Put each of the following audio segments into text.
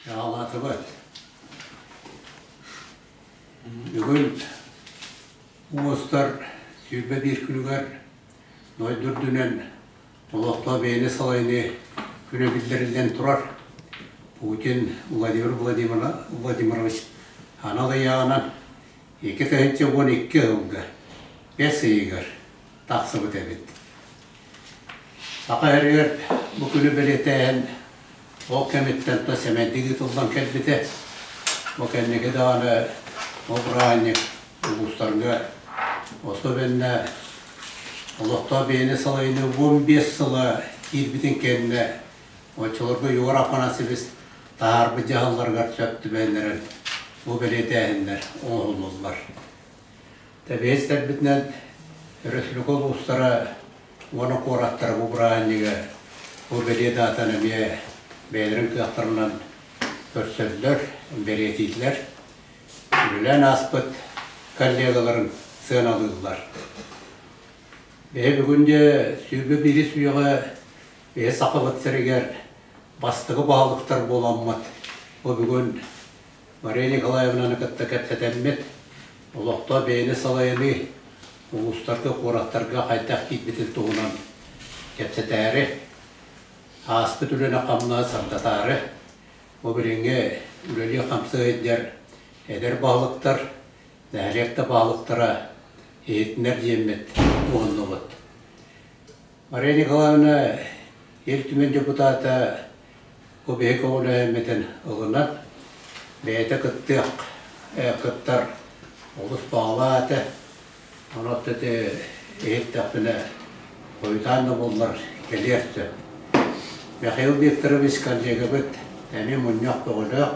Саҕалаатыбыт. Бүгүн уостар 21 күнүгэр дойду үрдүнэн олохтоох бэйэни салайыныы күнэ биллэриллэн турар. Путин Владимир Владимирович анал ыйааҕынан 2012 сылга бэс ыйыгар тахсыбыт эбит. Саха сиригэр бу күнү бэлиэтээһин ол кэмиттэн то сэмэйдик ыытыллан кэлбитэ. Бу кэнники даҕаны ол бырааһынньык улуустарга особенно олохтоох бэйэни салайыныы 15 сыла киирбитин кэннэ оччолорго Егор Афанасьевич таһаарбыт дьаһалларыгар сөп түбэһиннэрэн бу бэлиэтээһиннэр оҥоһуллаллар. Тэбиэстэрбитинэн өрөспүүбүлүкэ улуустара уонна куораттара бу бырааһынньыгы бу бэлиэ даатаны эмиэ бэйэлэрин кыахтарынан көрсөллөр, бэлиэтииллэр, үлэлээн ааспыт коллегаларын сыаналыыллар. Биһи бүгүн дьэ 21 үйэҕэ биһи Сахабыт сиригэр бастакы баһылыктар буоламмыт бу бүгүн Мария Николаевнаны кытта кэпсэтэммит, олохтоох бэйэни салайыныы улуустарга, куораттарга хайдах киирбитин туһунан кэпсэтээри, ааспыт үлэни-хамнаһы сырдатаары, бу билиҥҥи үлэлии-хамсыы сылдьар эдэр баһылыктар, нэһилиэк да баһылыктара иһитинэр диэммит уһуннубут. Мария Николаевна Ил Түмэн депутата бу биһиги көҕүлээһиммитин ылынан, бэйэтэ кыттыах, кыттар олус баҕалаах этэ. Онон ити иһиттэхпинэ, хойутаан да буоллар кэлиэх сөп. Михаил Викторович коллегабыт эмиэ мунньах көҕүлээх.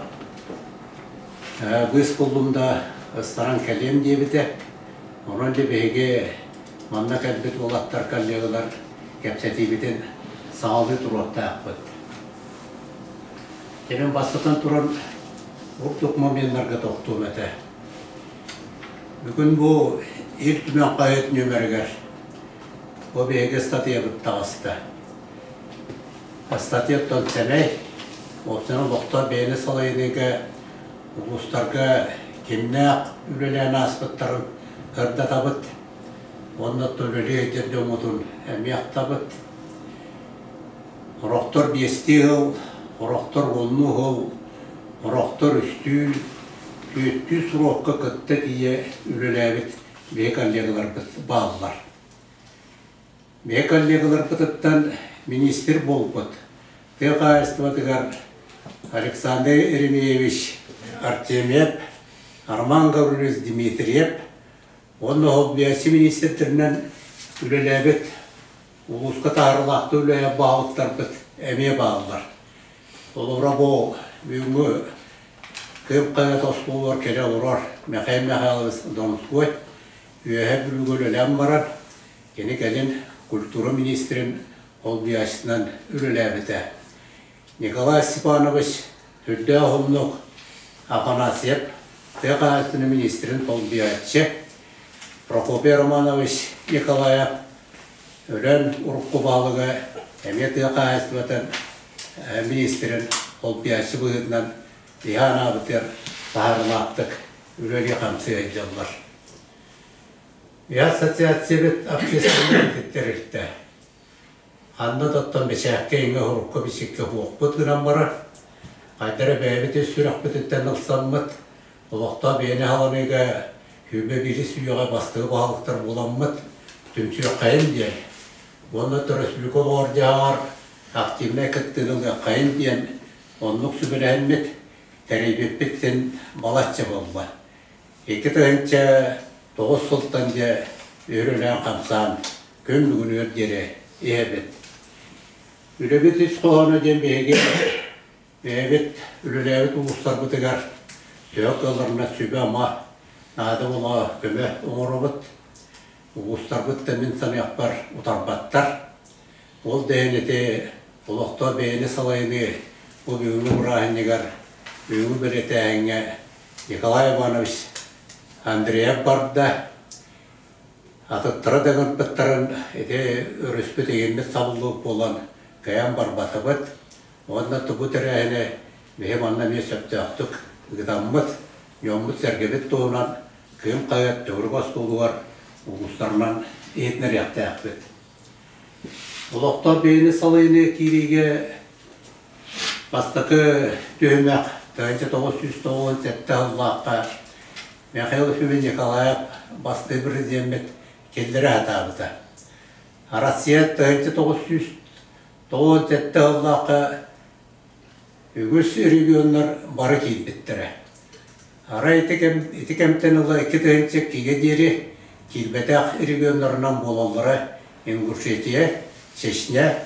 Быыс буллум да ыстаран кэлиэм диэбитэ. Онон дьэ биһиги Манна кэлбит уолаттар, коллегалар кэпсэтиибитин саҕалыы туруохтаахпыт. Кэлин бастатан туран урдук моменнарга тохтуом этэ. Бүгүн бу Ил Түмэн хаһыат нүөмэригэр бу биһиги ыстатыйабыт таҕыста. Ыстатыйаттан сэмэй, уопсайынан олохтоох бэйэни салайыныыга улуустарга кимнээх үлэлээн ааспыттарын сырдатабыт уонна үлэлии сылдьар дьоммутун эмиэ ахтабыт. Сорохтор биэстии сыл, сорохтор уоннуу сыл, сорохтор үстүү, түөртүү срокка кытта тиийэ үлэлээбит биһи коллегаларбыт бааллар. Биһи коллегаларбытыттан министр буолбут тыа хаһаайыстыбатыгар Александр Еремеевич Артемьев, Роман Гаврильевич Дмитриев уонна солбуйааччы министрдэринэн үлэлээбит улууска таһаарыылаахтык үлэлээбит баһылыктарбыт эмиэ бааллар. Холобура бу бүгүҥҥү Кыым хайа остуолугар кэлэ олорор Михаил Михайлович Донской Үөһээ Бүлүүгэ үлэлээн баран, кини кэлин культура министрин солбуйааччытынан үлэлээбитэ. Николай Степанович сүрдээх уһуннук Афанасьев тыа хаһаайыстыбатын министрин солбуйааччы, Прокопий Романович Николаев Өлөөн урукку баһылыга эмиэ тыа хаһаайыстыбатын министрин солбуйааччы быһыытынан иһэ анаабытыгар таһаарыылаахтык үлэлии-хамсыы сылдьаллар. Ассоциациябыт общественнай тэрилтэ. Ханна да оттон бэчээккэ иҥэ урукку бичиккэ уохпут гынан барар. Хайда эрэ бэйэбит ис сүрэхпититтэн ылсаммыт, олохтоох бэйэни аһыланыыга сүүрбэ биирис үйэҕэ бастакы баһылыктар буоламмыт, түмсүөххэйин диэн уонна өрөспүүбүлүкэ олоҕор дьаһаҕар активнай кыттыыны ылыаххайын диэн оннук сүбэлэһиммит, тэрийбиппит син балачча буолла. 2009 сылтан дьэ үөрүүлээн-хамсаан күн бүгүнүгэр диэри иһэбит. Үлэбит ис хоһооно диэн биһиги бэйэбит үлэлээбит улуустарбытыгар төһө кыалларынан сүбэ-ама, наада буолла көмө оҥоробут. Улуустарбыт да мин саныахпар утарбаттар. Ол да иһин ити олохтоох бэйэни салайыныы бу бүгүҥҥү бырааһынньыгар, бүгүҥҥү бэлиэтээһиҥҥэ Николай Иванович Андреев барда. Атыттара да ыҥырбыттарын ити өрүспүт иҥиммит сабыллыбыт буолан кыайан барбатыбыт. Уонна тугу тэрээһини Биһи манна эмиэ сөптөөхтүк ыытаммыт, дьоммут-сэргэбит туһунан Кыым хаһыат төгүрүк остуолугар улуустарынан иһитинэриэхтээхпит. Олохтоох бэйэни салайыныы киириигэ бастакы түһүмэх 1997 сыллаахха Михаил Ефимович Николаев бастакы президеммит киллэрэ сатаабыта. Россия 1997 сыллаахха үгүс регионнар бары киирбиттэрэ. Арай ити, кэм, ити кэмтэн ыла 2002-гэ диэри киирбэтэх регионнарынан буолаллара Ингушетия, Чечня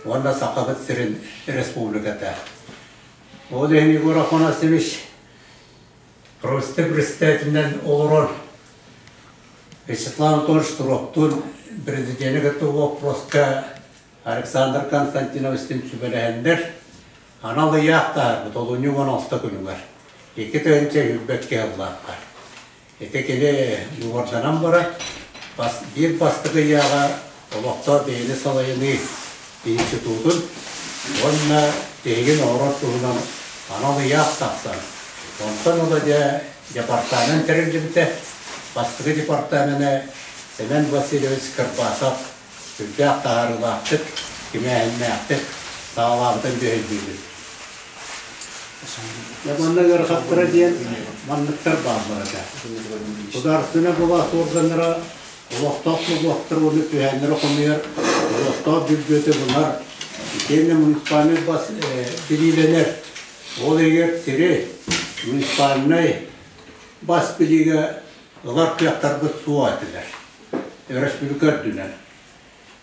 уонна Сахабыт сирин республиката. Ол иһин Егор Афанасьевич просто председателинэн олорон Вячеслав Анатольевич Туроктуун президени кытта вопроска Александр Константиновичтыын сүбэлэһэннэр анал ыйаах таһаарбыт олунньу 16 күнүгэр 2021 сыллаахха. Ити кини быыбарданан баран биир бастакы ыйааҕа олохтоох бэйэни салайыныы институтун уонна тиһигин оҥорор туһунан анал ыйаах тахсан, онтон ыла дьэ департамент тэриллибитэ. Бастакы департамена Семен Васильевич Кырбасов сүрдээх таһаарыылаахтык, кимээһиннээхтик саҕалаабытын дьүһүйдүүбүт. Дьэ манна ыарахаттара диэн манныктар бааллар этэ. Государственнай былаас органнара олохтоох нолуоктар уонна түһээннэри хомуйар, олохтоох бүддьүөтү булар, итиэннэ муниципальнай бас билиилэнэр, ол иһигэр сири муниципальнай бас билиигэ ылар кыахтарбыт суох этилэр. Өрөспүүбүлүкэ үрдүнэн.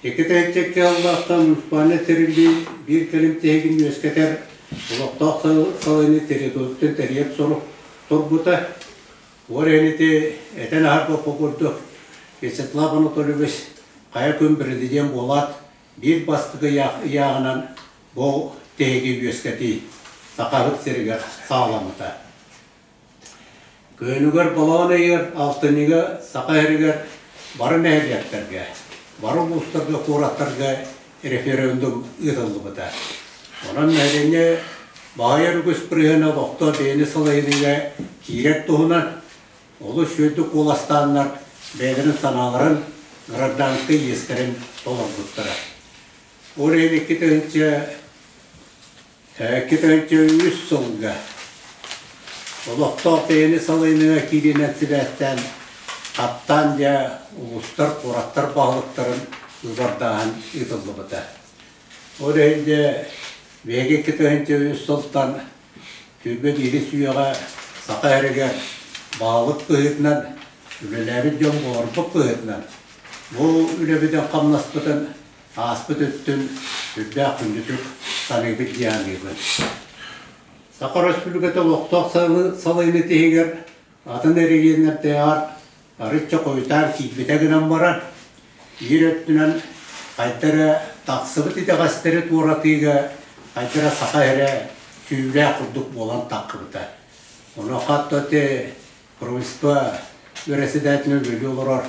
Икки тыһыынча сыллаахтан муниципальнай тэриллии биир кэлим тиһигин үөскэтэр олохтоох салайыныы территориятын тэрийэр сорук турбута. Ол иһин ити этэн аһарбаппа курдук Вячеслав Анатольевич хайа күн президент буолаат биир бастакы ыйааҕынан бу тиһиги үөскэтии Сахабыт сиригэр саҕаламмыта. Күөнүгэр балаҕан ыйыгар алтынньыга Саха сиригэр бары нэһилиэктэргэ, бары улуустарга, куораттарга референдум ыытыллыбыта. Онон нэһилиэнньэ баһыйар үгүс бырыһыана олохтоох бэйэни салайыныыга киирэр туһунан олус үчүгэйдик куоластааннар бэйэлэрин санааларын, гражданскай иэстэрин толорбуттара. Ол иһин 2003 сылга олохтоох бэйэни салайыныыга киириинэн сибээстээн хаттаан дьэ улуустар, куораттар баһылыктарын быыбардааһын ыытыллыбыта. Ол иһин дьэ биһиги 2003 сылтан 21 үйэҕэ Саха сиригэр баһылык быһыытынан үлэлээбит дьон буоларбыт быһыытынан бу үлэбитин-хамнаспытын ааспыт өттүн сүрдээх күндүтүк саныыбыт дии саныыбын. Саха Өрөспүүбүлүкэтэ олохтоох салайыныы тиһигэр атын эрэгийиэннэрдээҕэр арычча хойутаан киирбитэ гынан баран, биир өттүнэн хайда эрэ тахсыбыт итэҕэстэри туоратыыга хайда эрэ саха эрэ сүүлээх курдук буолан таххыбыта. Онуоха ити Правительство бэрэссэдээтэлэ үлэлии олорор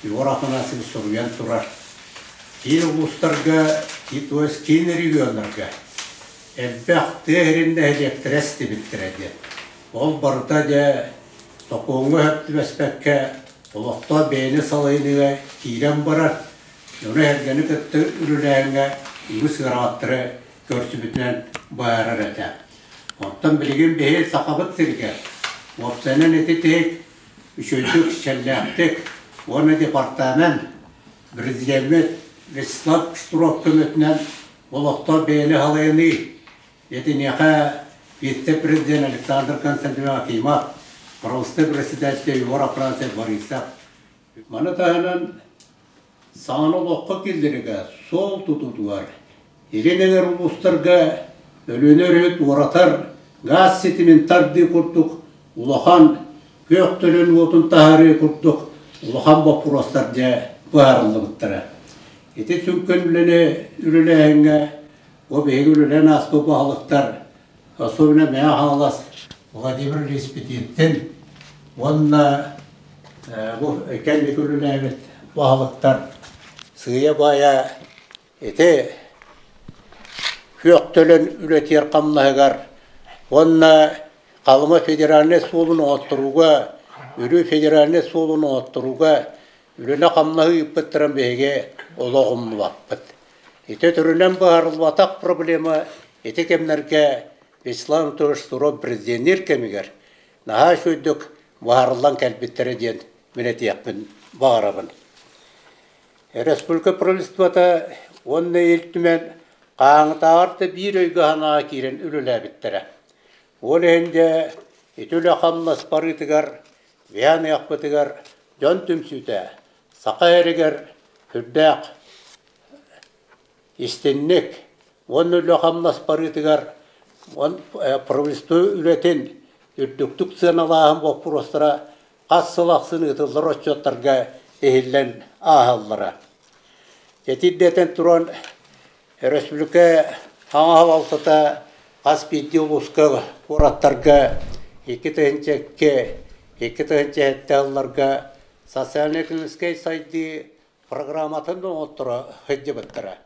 Егор Афанасьевич суруйан турар. Киин улуустарга, то есть киин регионнарга элбэх тыа сирин нэһилиэктэрэ эстибиттэрэ диэн. Ол барыта дьэ сокуоҥҥа сөп түбэспэккэ олохтоох бэйэни салайыныыга киирэн барар, дьону-сэргэни кытта үлэлээһиҥҥэ үгүс ыарахаттары көрсүбүтүнэн быһаарар этэ. Оттон билигин биһи Сахабыт сиригэр уопсайынан ити тиһик үчүгэйдик, чэллээхтик уонна департамент президеммит Вячеслав Штыров көмөтүнэн олохтоох бэйэни салайыныы итиниэхэ вице-президент Александр Константинович Акимов, правительство председатель Егор Афанасьев Борисов. Маны таһынан Саҥаны олоххо киллэригэ суол тутуутугар Илин эҥэр улуустарга Өлүөнэ өрүһү туоратар гаас ситимин тардыы курдук улахан күөх төлөн уотун таһаарыы курдук улахан боппуруостар дьэ быһаарыллыбыттара. Ити сүҥкэн үлэни үлэлээһиҥҥэ бу биһиги үлэлээн ааспыт баһылыктар особенно Мэҥэ Хаҥалас Владимир Ильич Петиттин уонна бу кэнники үлэлээбит баһылыктар сыыйа-баайа ити күөх төлөн үлэтигэр хамнаһыгар Уонна Халыма федеральнай суолун оҥотторууга, Үрүү федеральнай суолун оҥотторууга үлэни-хамнаһы ыыппыттарын биһиги олох умнубаппыт. Ити өтөрүнэн быһаарыллыбатах проблема ити кэмнэргэ Вячеслав Анатольевич Суров президенниир кэмигэр наһаа үчүгэйдик быһаарыллан кэлбиттэрэ диэн мин этиэхпин баҕарабын. Республика правительствота уонна Ил Түмэн хааҥытааҕар да биир өйгө-санааҕа киирэн үлэлээбиттэрэ. Ол иһин дьэ ити үлэ-хамнас барыытыгар, биһиэн ыйахпытыгар дьон түмсүүтэ саха эригэр сүрдээх истинник уонна үлэ-хамнас барыытыгар правительство үлэтин үрдүктүк сыаналааһын боппуруостара хас сыл ахсын ыытыллар отчуоттарга иһиллэн ааһаллара. Этирдэтэн туран, өрөспүүбүлүкэ хаҥа салалтата хас биирдии улууска, куораттарга 2 2, 2007 сылларга социально-экономическай сайдыы программатын оҥотторо сылдьыбыттара.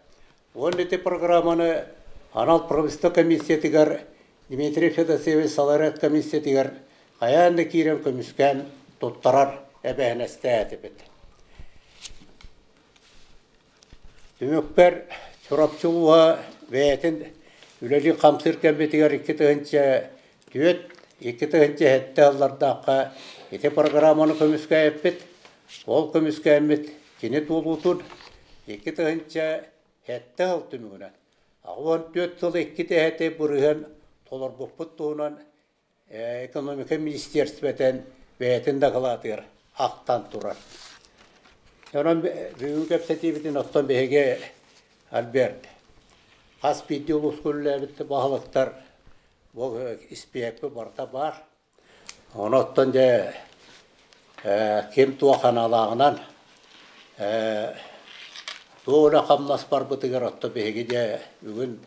Уонна ити программаны анал правительство комиссиятыгар Дмитрий Федосеевич салайар комиссиятыгар хайаан да киирэн көмүскээн туттарар эбээһинэстээтибит. Түмүкпэр Чурапчы улууһа бэйэтин үлэлии-хамсыыр кэммитигэр 2004, 2007 сыллардаахха ити программаны көмүскээбиппит. Ол көмүскээммит кини туолуутун 2007 сыл түмүгүнэн 84 сыл икки тэһэти бырыһыан толорбуппут туһунан экономика министерствотын бэйэтин дакылаатыгар ахтан турар. Онон бүгүн кэпсэтиибитин оттон биһиги Альберт хас биирдии улууска үлэлээбит баһылыктар бу испиэкпит барыта баар. Ону оттон дьэ ким туох аналааҕынан туох үлэ-хамнас барбытыгар оттон биһиги дьэ бүгүн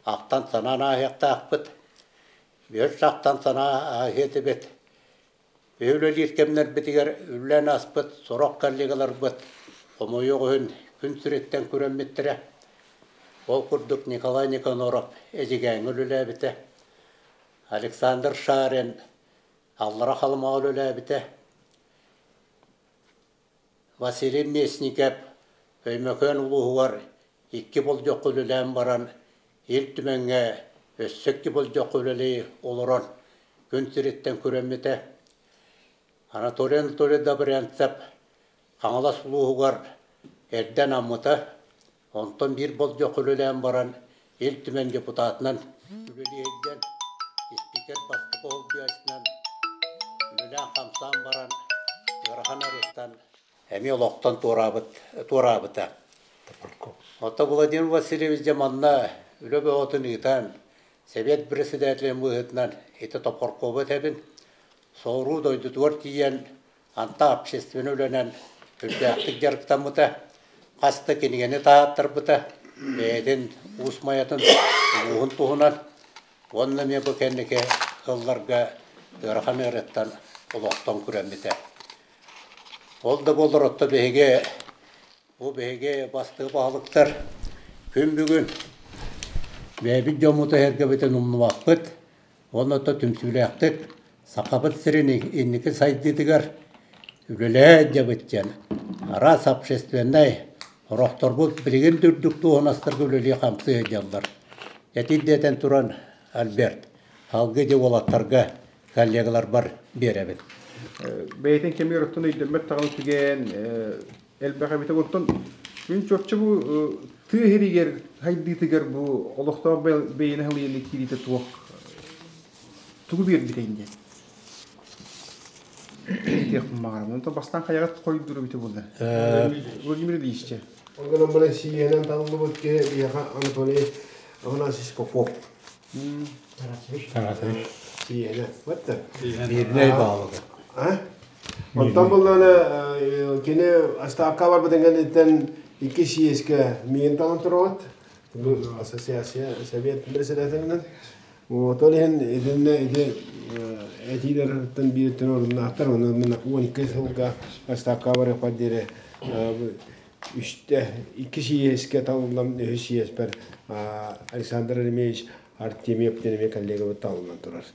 ахтан-санаан ааһыахтаахпыт. Биир сахтан санаа ааһыа этибит. Үлэлиир кэмнэрбитигэр үлэлээн ааспыт сорох коллегаларбыт хомойуох иһин күн сириттэн күрэммиттэрэ. Ол курдук Николай Никаноров Эдьигээҥҥэ үлэлээбитэ, Александр Шарин Аллара Халымаҕа үлэлээбитэ, Василий Местников Өймөкөөн улууһугар икки болдьоххо үлэлээн баран, Ил Түмэҥҥэ өссө икки болдьоххо үлэлии олорон күн сириттэн күрэммитэ. Анатолий Анатольевич Добрянцев Хаҥалас улууһугар эрдэ анаммыта, онтон биир болдьоххо үлэлээн баран Ил Түмэн депутатынан үлэлии сылдьан, спикер бастакы солбуйааччынан үлэлээн-хамсаан баран ыарахан арыттан эмиэ олохтон туораабыт туораабыта. Оттон Владимир Васильевич дьэ манна үлэ бөҕөтүн ыытан, Совет председателин быһыытынан ити Топоркову этэбин, соҕуруу дойдутугар тиийэн Анта общественнай үлэнэн үрдээхтик дьарыктаммыта, хас да кинигэни таһааттарбыта, бэйэтин Уус Майатын улууһун туһунан уонна эмиэ бу кэнники сылларга ыарахан ыарыттан олохтон күрэммитэ. Ол да буоллар отто биһиги бу биһиги бастыҥ баһылыктар күн бүгүн бэйэбит дьоммуту эһэргэбитин умнубаппыт уонна оттон түмсүүлээхтик Сахабыт сирин инники сайдыытыгар үлэлэһэ сылдьабыт диэн араас общественнай орохторбут билигин да үрдүк дуоһунастарга үлэлии-хамсыы сылдьаллар. Этин туран Альберт, салгыы дьэ уолаттарга, коллегаларбар биэрэбин. Бэйэтин кэмигэр оттон өйдөммөт даҕаны түгэн элбэх эбитэ. Оттон мин чопчу бу тыа иһигэр хайдыытыгар бу олохтоох бэйэни халыйыыны киириитэ туох тугу биэрбитэй диэн этиэхпин баҕарабын. Онтон бастаан хайаҕыт хойдуур эбитэ буолла? Владимир Ильич. Ол гынан баран сииһэнэн талыллыбыт киһи биһиэхэ Анатолий Афанасьевич Попов. Тарасович. Сииһэнэ. Вот да. Мирнэй баалыга. А? Оттон буллаана кини астаапка барбытын кэнниттэн икки сиэскэ миин талан туругут. Ассоциация совет председателинэн. Вот ол иһин итиннэ ити этиилэртэн биириттэн оруннаахтар. Оны мин 12 сылга астаапка барыахпар диэри Үстэ икки сийиэскэ талыллан үһүс сийиэспэр Александр Еремеевич Артемьев диэн эмиэ коллегабыт талыллан турар.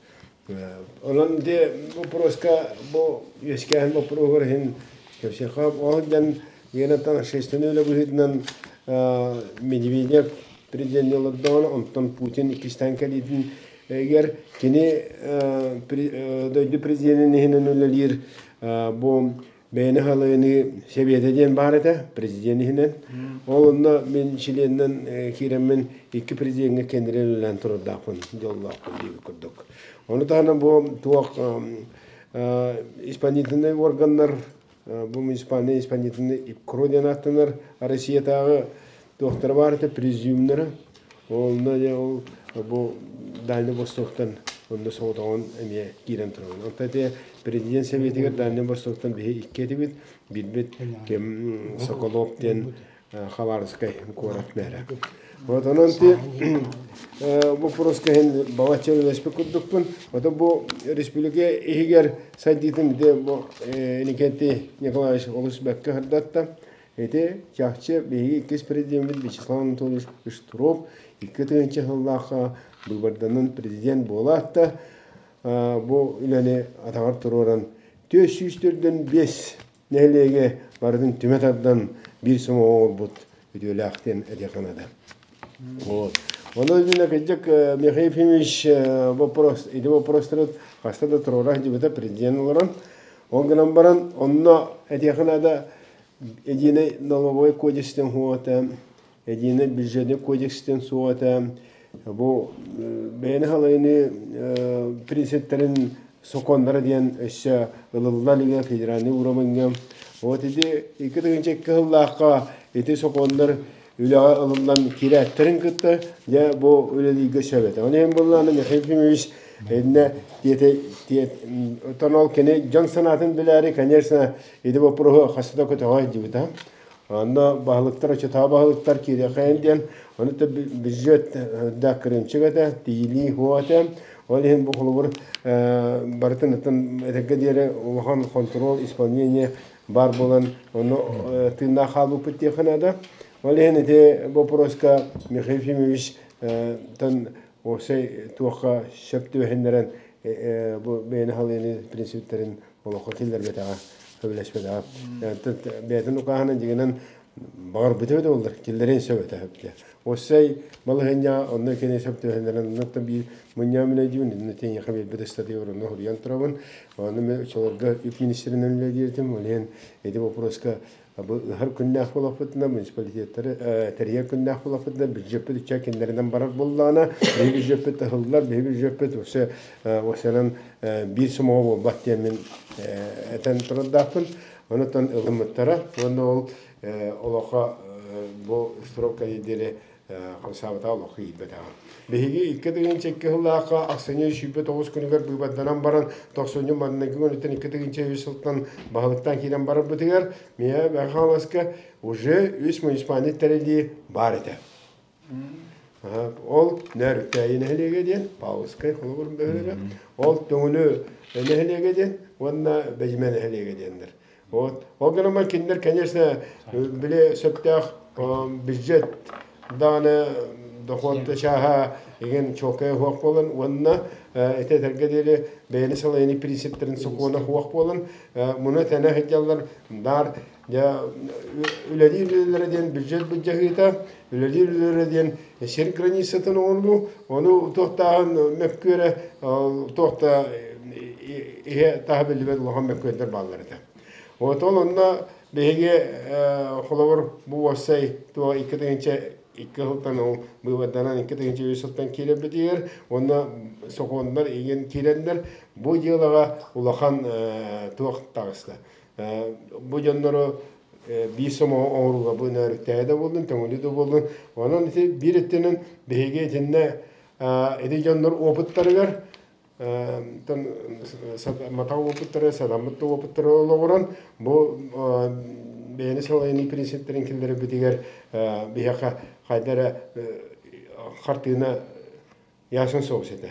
Онон ити боппуруоска бу үөскээһин боппуруоһугар иһин кэпсиэххэ ол диэн Генаттан общественнай үлэ быһыытынан Медведев президент олордоҕуна, онтон Путин иккистээн кэлиитин эгер кини дойду президенин иһинэн үлэлиир бу бэйэни халыйыныы сэбиэтэ диэн баар этэ президент иһинэн. Ол онно мин чилиэнинэн киирэммин икки президеҥҥэ кэннирэн үлэлээн турардаахпын, дьоллоохпун диэбит курдук. Ону таһынан бу туох исполнительнай органнар бу муниципальный исполнительный ИПКРО диэн ааттанар Россиятааҕы туохтара баар этэ президиумнара. Онно дьэ ол бу Дальний Востоктан онно соҕотоҕун эмиэ киирэн турабын. Онтон ити президент сэбиэтигэр Дальний Востоктан биһи икки этибит. Билбит ким Соколов диэн Хабаровскай куорат мэрэ. Вот онон ти вопроска иһин балачча үлэлэспит курдукпун. Ото бу республика иһигэр сайдыытын ити бу Иннокентий Николаевич олус бэккэ сырдатта. Ити чахчы биһиги иккис президеммит Вячеслав Анатольевич Штыров 2000 сыллаахха быыбарданан президент буолаат да бу үлэни атаҕар туруоран 445 нэһилиэги барытын түмэ тардан биир сомоҕо оҥорбут үтүөлээх диэн этиэххэ наада. Вот. Ону дьиҥэ кырдьык Михаил Ефимович вопрос, ити вопростары хаста да туруора сылдьыбыта президент олорон. Ол гынан баран онно этиэххэ наада единый налоговый кодекстан суох этэ, единый бюджетный кодекстан суох этэ. Бу бэйэни халайыны принциптэрин сокуоннара диэн өссө ылылла илигэ федеральный уровеньҥа. Вот ити 2002 сыллаахха ити сокуоннар үлэҕэ ылыллан кирээттэрин кытта дьэ бу үлэлииргэ сөп этэ. Ону иһин буоллаҕына Михаил Ефимович иннэ тиэтэ ол кини дьон санаатын билээри, конечно, ити боппуруоһу хаста да көтөҕө сылдьыбыта. Онно баһылыктар, оччотооҕу баһылыктар киириэххэйин диэн, ону да бюджет да кырыымчык этэ, тиийилии суох этэ. Ол иһин бу холобур барытын атын этэргэ диэри улахан контроль, исполнение баар буолан, ону тыыннаах хаалбыппыт диэххэ наада. Ол иһин ити боппуруоска Михаил Ефимович тан уопсай туохха сөп түбэһиннэрэн бу бэйэни халыйыны принциптэрин олоххо киллэрбэтэҕэ, сөбүлэспэтэҕэ. Бэйэтин укааһынан дьиҥинэн баҕарбыта эбитэ буоллар, киллэриэн сөп этэ. Уопсай балаһыанньаҕа онно кини сөп түбэһиннэрэн оннуттан биир мунньаҕа мин өйдүүбүн, иннэ тиэйиэхэ биэрбит ыстатыйабар онно суруйан турабын. Онно мен оччолорго үп министринэн үлэлиир этим. Ол иһин ити боппуруоска бу ыһар күннээх буолуохпутуна, муниципалитеттары тэрийэр күннээх буолуохпутуна, бюджеппит үччэ кинилэринэн барар буоллаҕына, биһи бюджеппит ыһыллар, биһи бюджеппит өссө осенан биир сомоҕо буолбат диэн мин этэн турардаахпын. Онутан ылыммыттара уонна ол олоххо бу стройка диэри хамсаабата олоххо киирбэтэҕэ. Биһиги 2002 сыллаахха ахсынньы 29 күнүгэр быыбарданан баран, тохсунньу маҥнайгы күнүттэн 2003 сылтан баһылыктаан киирэн барарбытыгар, Мия Михайловска уже үс муниципальный тэриллии баар этэ. Ол Нөөрүктээйи нэһилиэгэ диэн, Павловскай холобур бөһүөлэгэ, ол Төҥүлү нэһилиэгэ диэн уонна Бэдьимэ нэһилиэгэ диэннэр. Вот. Ол гынан кинилэр, конечно, били сөптөөх бюджет даҕаны дохуот чааһа игин чуолкай суох буолан уонна ити этэргэ диэри бэйэни салайыныы принциптэрин сокуона суох буолан муну тэнэ сылдьаллар даар дьэ үлэлиир үлэлэрэ диэн бюджет былдьаһыыта үлэлиир үлэлэрэ диэн сир границатын оҥоруу ону туохтааһын мөккүөрэ туох да иһэ таһа биллибэт улахан мөккүөрдэр бааллар этэ. Вот ол онно биһиги холобур бу уопсай туох 2002 сылтан ол быыбарданан 2003 сылтан киирэрбитигэр уонна сокуоннар игин киирэннэр бу дьыалаҕа улахан туох таҕыста. Бу дьоннору биир сомоҕо оҥорууга бу нөөрүктээһи да буоллун, төҥүлү да буоллун. Онон ити биир өттүнэн биһиги итиннэ ити дьоннор опыттарыгар матаа опыттара, сатаммыт да опыттара олоҕуран бу бэйэни салайыныы принциптэрин киллэрэрбитигэр биһиэхэ хайда эрэ хартыына ясен соус этэ.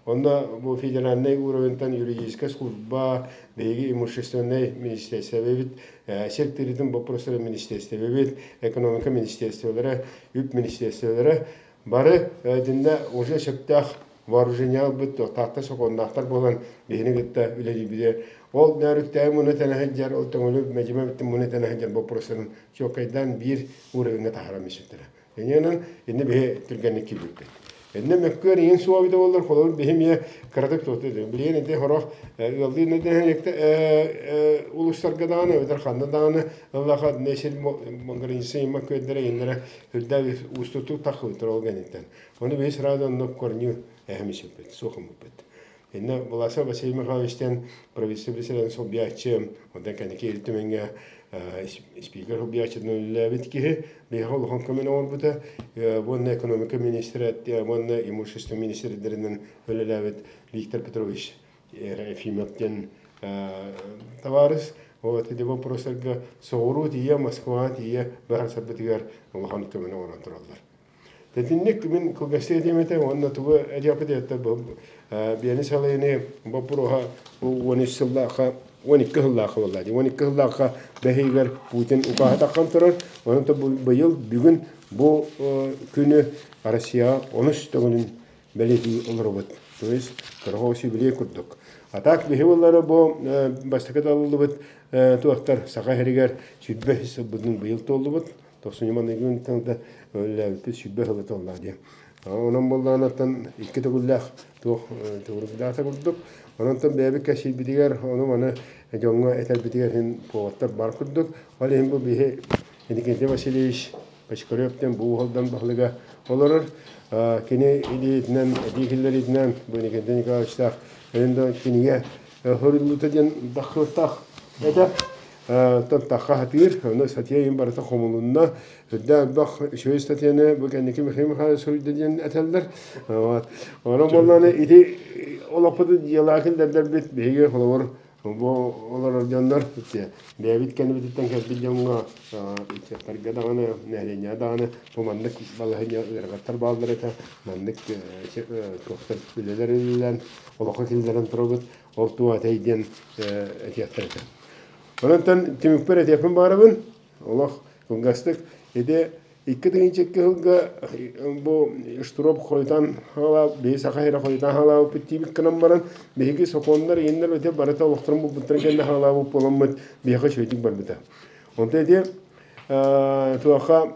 Онно бу федеральнай уровеньтан юридическай служба, биһиги имущественнай министерствобит, сир тыырытын боппуруостара министерствобит, экономика министерстволара, үп министерстволара бары итиннэ уже сөптөөх вооружение ылбыт туохтаахтар сокуоннаахтар буолан биһини кытта үлэлиибитэ. Ол нөөрүктээҕи муну тэнэ сылдьар, ол төҥөлү мэдьимэ бүттүн муну тэнэ сылдьар боппуруостарын чуолкайдаан биир уровеньҥа таһааран биэрситтэрэ. Иннинэн инни биһи түргэнник киирбиппит. Иннэ мөккүөр иин суох эбитэ буоллар, холобур биһи эмиэ кыратык туохтуу билигин ити сорох ыаллыы нэһилиэктэ улуустарга даҕаны эбэтэр ханна даҕаны ыллаха сир граница има күөллэрэ ииннэрэ үрдээх уустуктук таххыбыттар ол кэнниттэн. Ону биһи сразу онно корню эһэмисиппит, суох ыммыппыт. Иннэ Власов Василий Михайловичтан правительство председателин солбуйааччы, онтон кэнники Ил Түмэҥҥэ спикер солбуйааччытынан үлэлээбит киһи биһиэхэ улахан көмөнү оҥорбута. Уонна экономика министрэ уонна имущество министрдэринэн үлэлээбит Виктор Петрович Ефимов диэн табаарыс. Вот ити вопростарга соҕуруу тиийэ, Москваҕа тиийэ быһаарсарбытыгар улахан көмөнү оҥорон тураллар. Итинник мин кылгастык этиэм этэ уонна тугу этиэхпит этэ биэни салайыны боппуруоһа 13 сыллаахха 12 сыллаахха буолла 12 сыллаахха бэһигэр Путин укааһа таххан турар. Онон быйыл бүгүн бу күнү Россия онус төгүлүн бэлиэтии олоробут. То есть кыргыз юбилей курдук. А так биһи буоллара бу бастакы талыллыбыт туохтар Саха сиригэр 25 сылбытын быйыл туоллубут. Тохсунньу маныгын да үлэлээбиппит 20 сыла туолла диэн. Онон буоллаҕына икки төгүллээх туох төгүрүкдээх курдук. Онон бэйэбит кэсиирбитигэр ону маны дьоҥҥо этэрбитигэр иһин поводтар бар курдук. Ол иһин бу биһи Иннокентий Васильевич Бочкарев диэн бу уһалдан баһылыга олорор. Кини илиитинэн, этии киллэриитинэн бу Иннокентий Николаевичтаах да кинигэ хоруллуута диэн даххыаттаах этэ. Оттон тахха сатыыр, ону статья иһин барыта хомулунна. Үрдээх элбэх үчүгэй статьяны бу кэнники Михаил Михайлович суруйда диэн этэллэр. Вот. Онон буоллаҕына ити олохпутун дьыалаҕа киллэрдэрбит биһиги холобур бу олорор дьоннор бэйэбит кэннибититтэн кэлбит дьоҥҥо ыччаттарга даҕаны, нэһилиэнньэҕэ даҕаны бу маннык балаһыанньа ыарахаттар бааллар этэ, маннык туохтар үлэлэр үлэлээн олоххо киллэрэн турабыт, ол туох этэй диэн этиэхтэр этэ. Онон түмүкпэр этиэхпин баҕарабын, олох кылгастык ити 2002 сылга бу Штыров хойутаан хаалаа, биһи Саха сирэ хойутаан хаалаабыппыт диибит гынан баран, биһиги сокуоннар иһиннэр өтө барыта олохторун булбуттарын кэннэ хаалаабыт буоламмыт биһиэхэ үчүгэйдик барбыта. Онтон ити туохха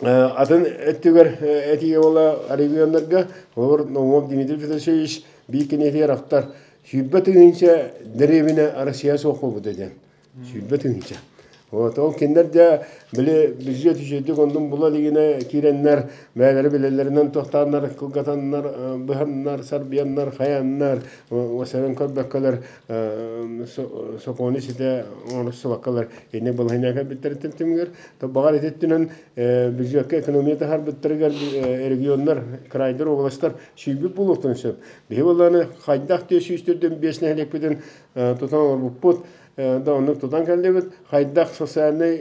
атын өттүгэр этиигэ буола регионнарга, холобур, Наумов Дмитрий Федосеевич биир кинигэтигэр ахтар 20 000 дэриэбинэ Россия суох буолбута диэн. 20 000. Вот, ол кинилэр дьэ били бюджет үчүгэйдик оннун була илигинэ киирэннэр, бэйэлэрэ билэллэринэн туохтааннар, кылгатаннар, быһаннар, сарбыйаннар, хайаннар, осерен көрбөккөлөр, сокуону ситэ оҥорсубаккалар ини балаһыанньа кэлбиттэриттэн түмүгэр, баҕар ити өттүнэн бюджекка экономия таһаарбыттарыгар регионнар, крайдар, областар сүүйбүт буолуохтарын сөп. Биһи буоллаҕына хайдах 445 нэһилиэкпитин тутан олорбуппут, да оннук тутан кэллибит. Хайдах социальнай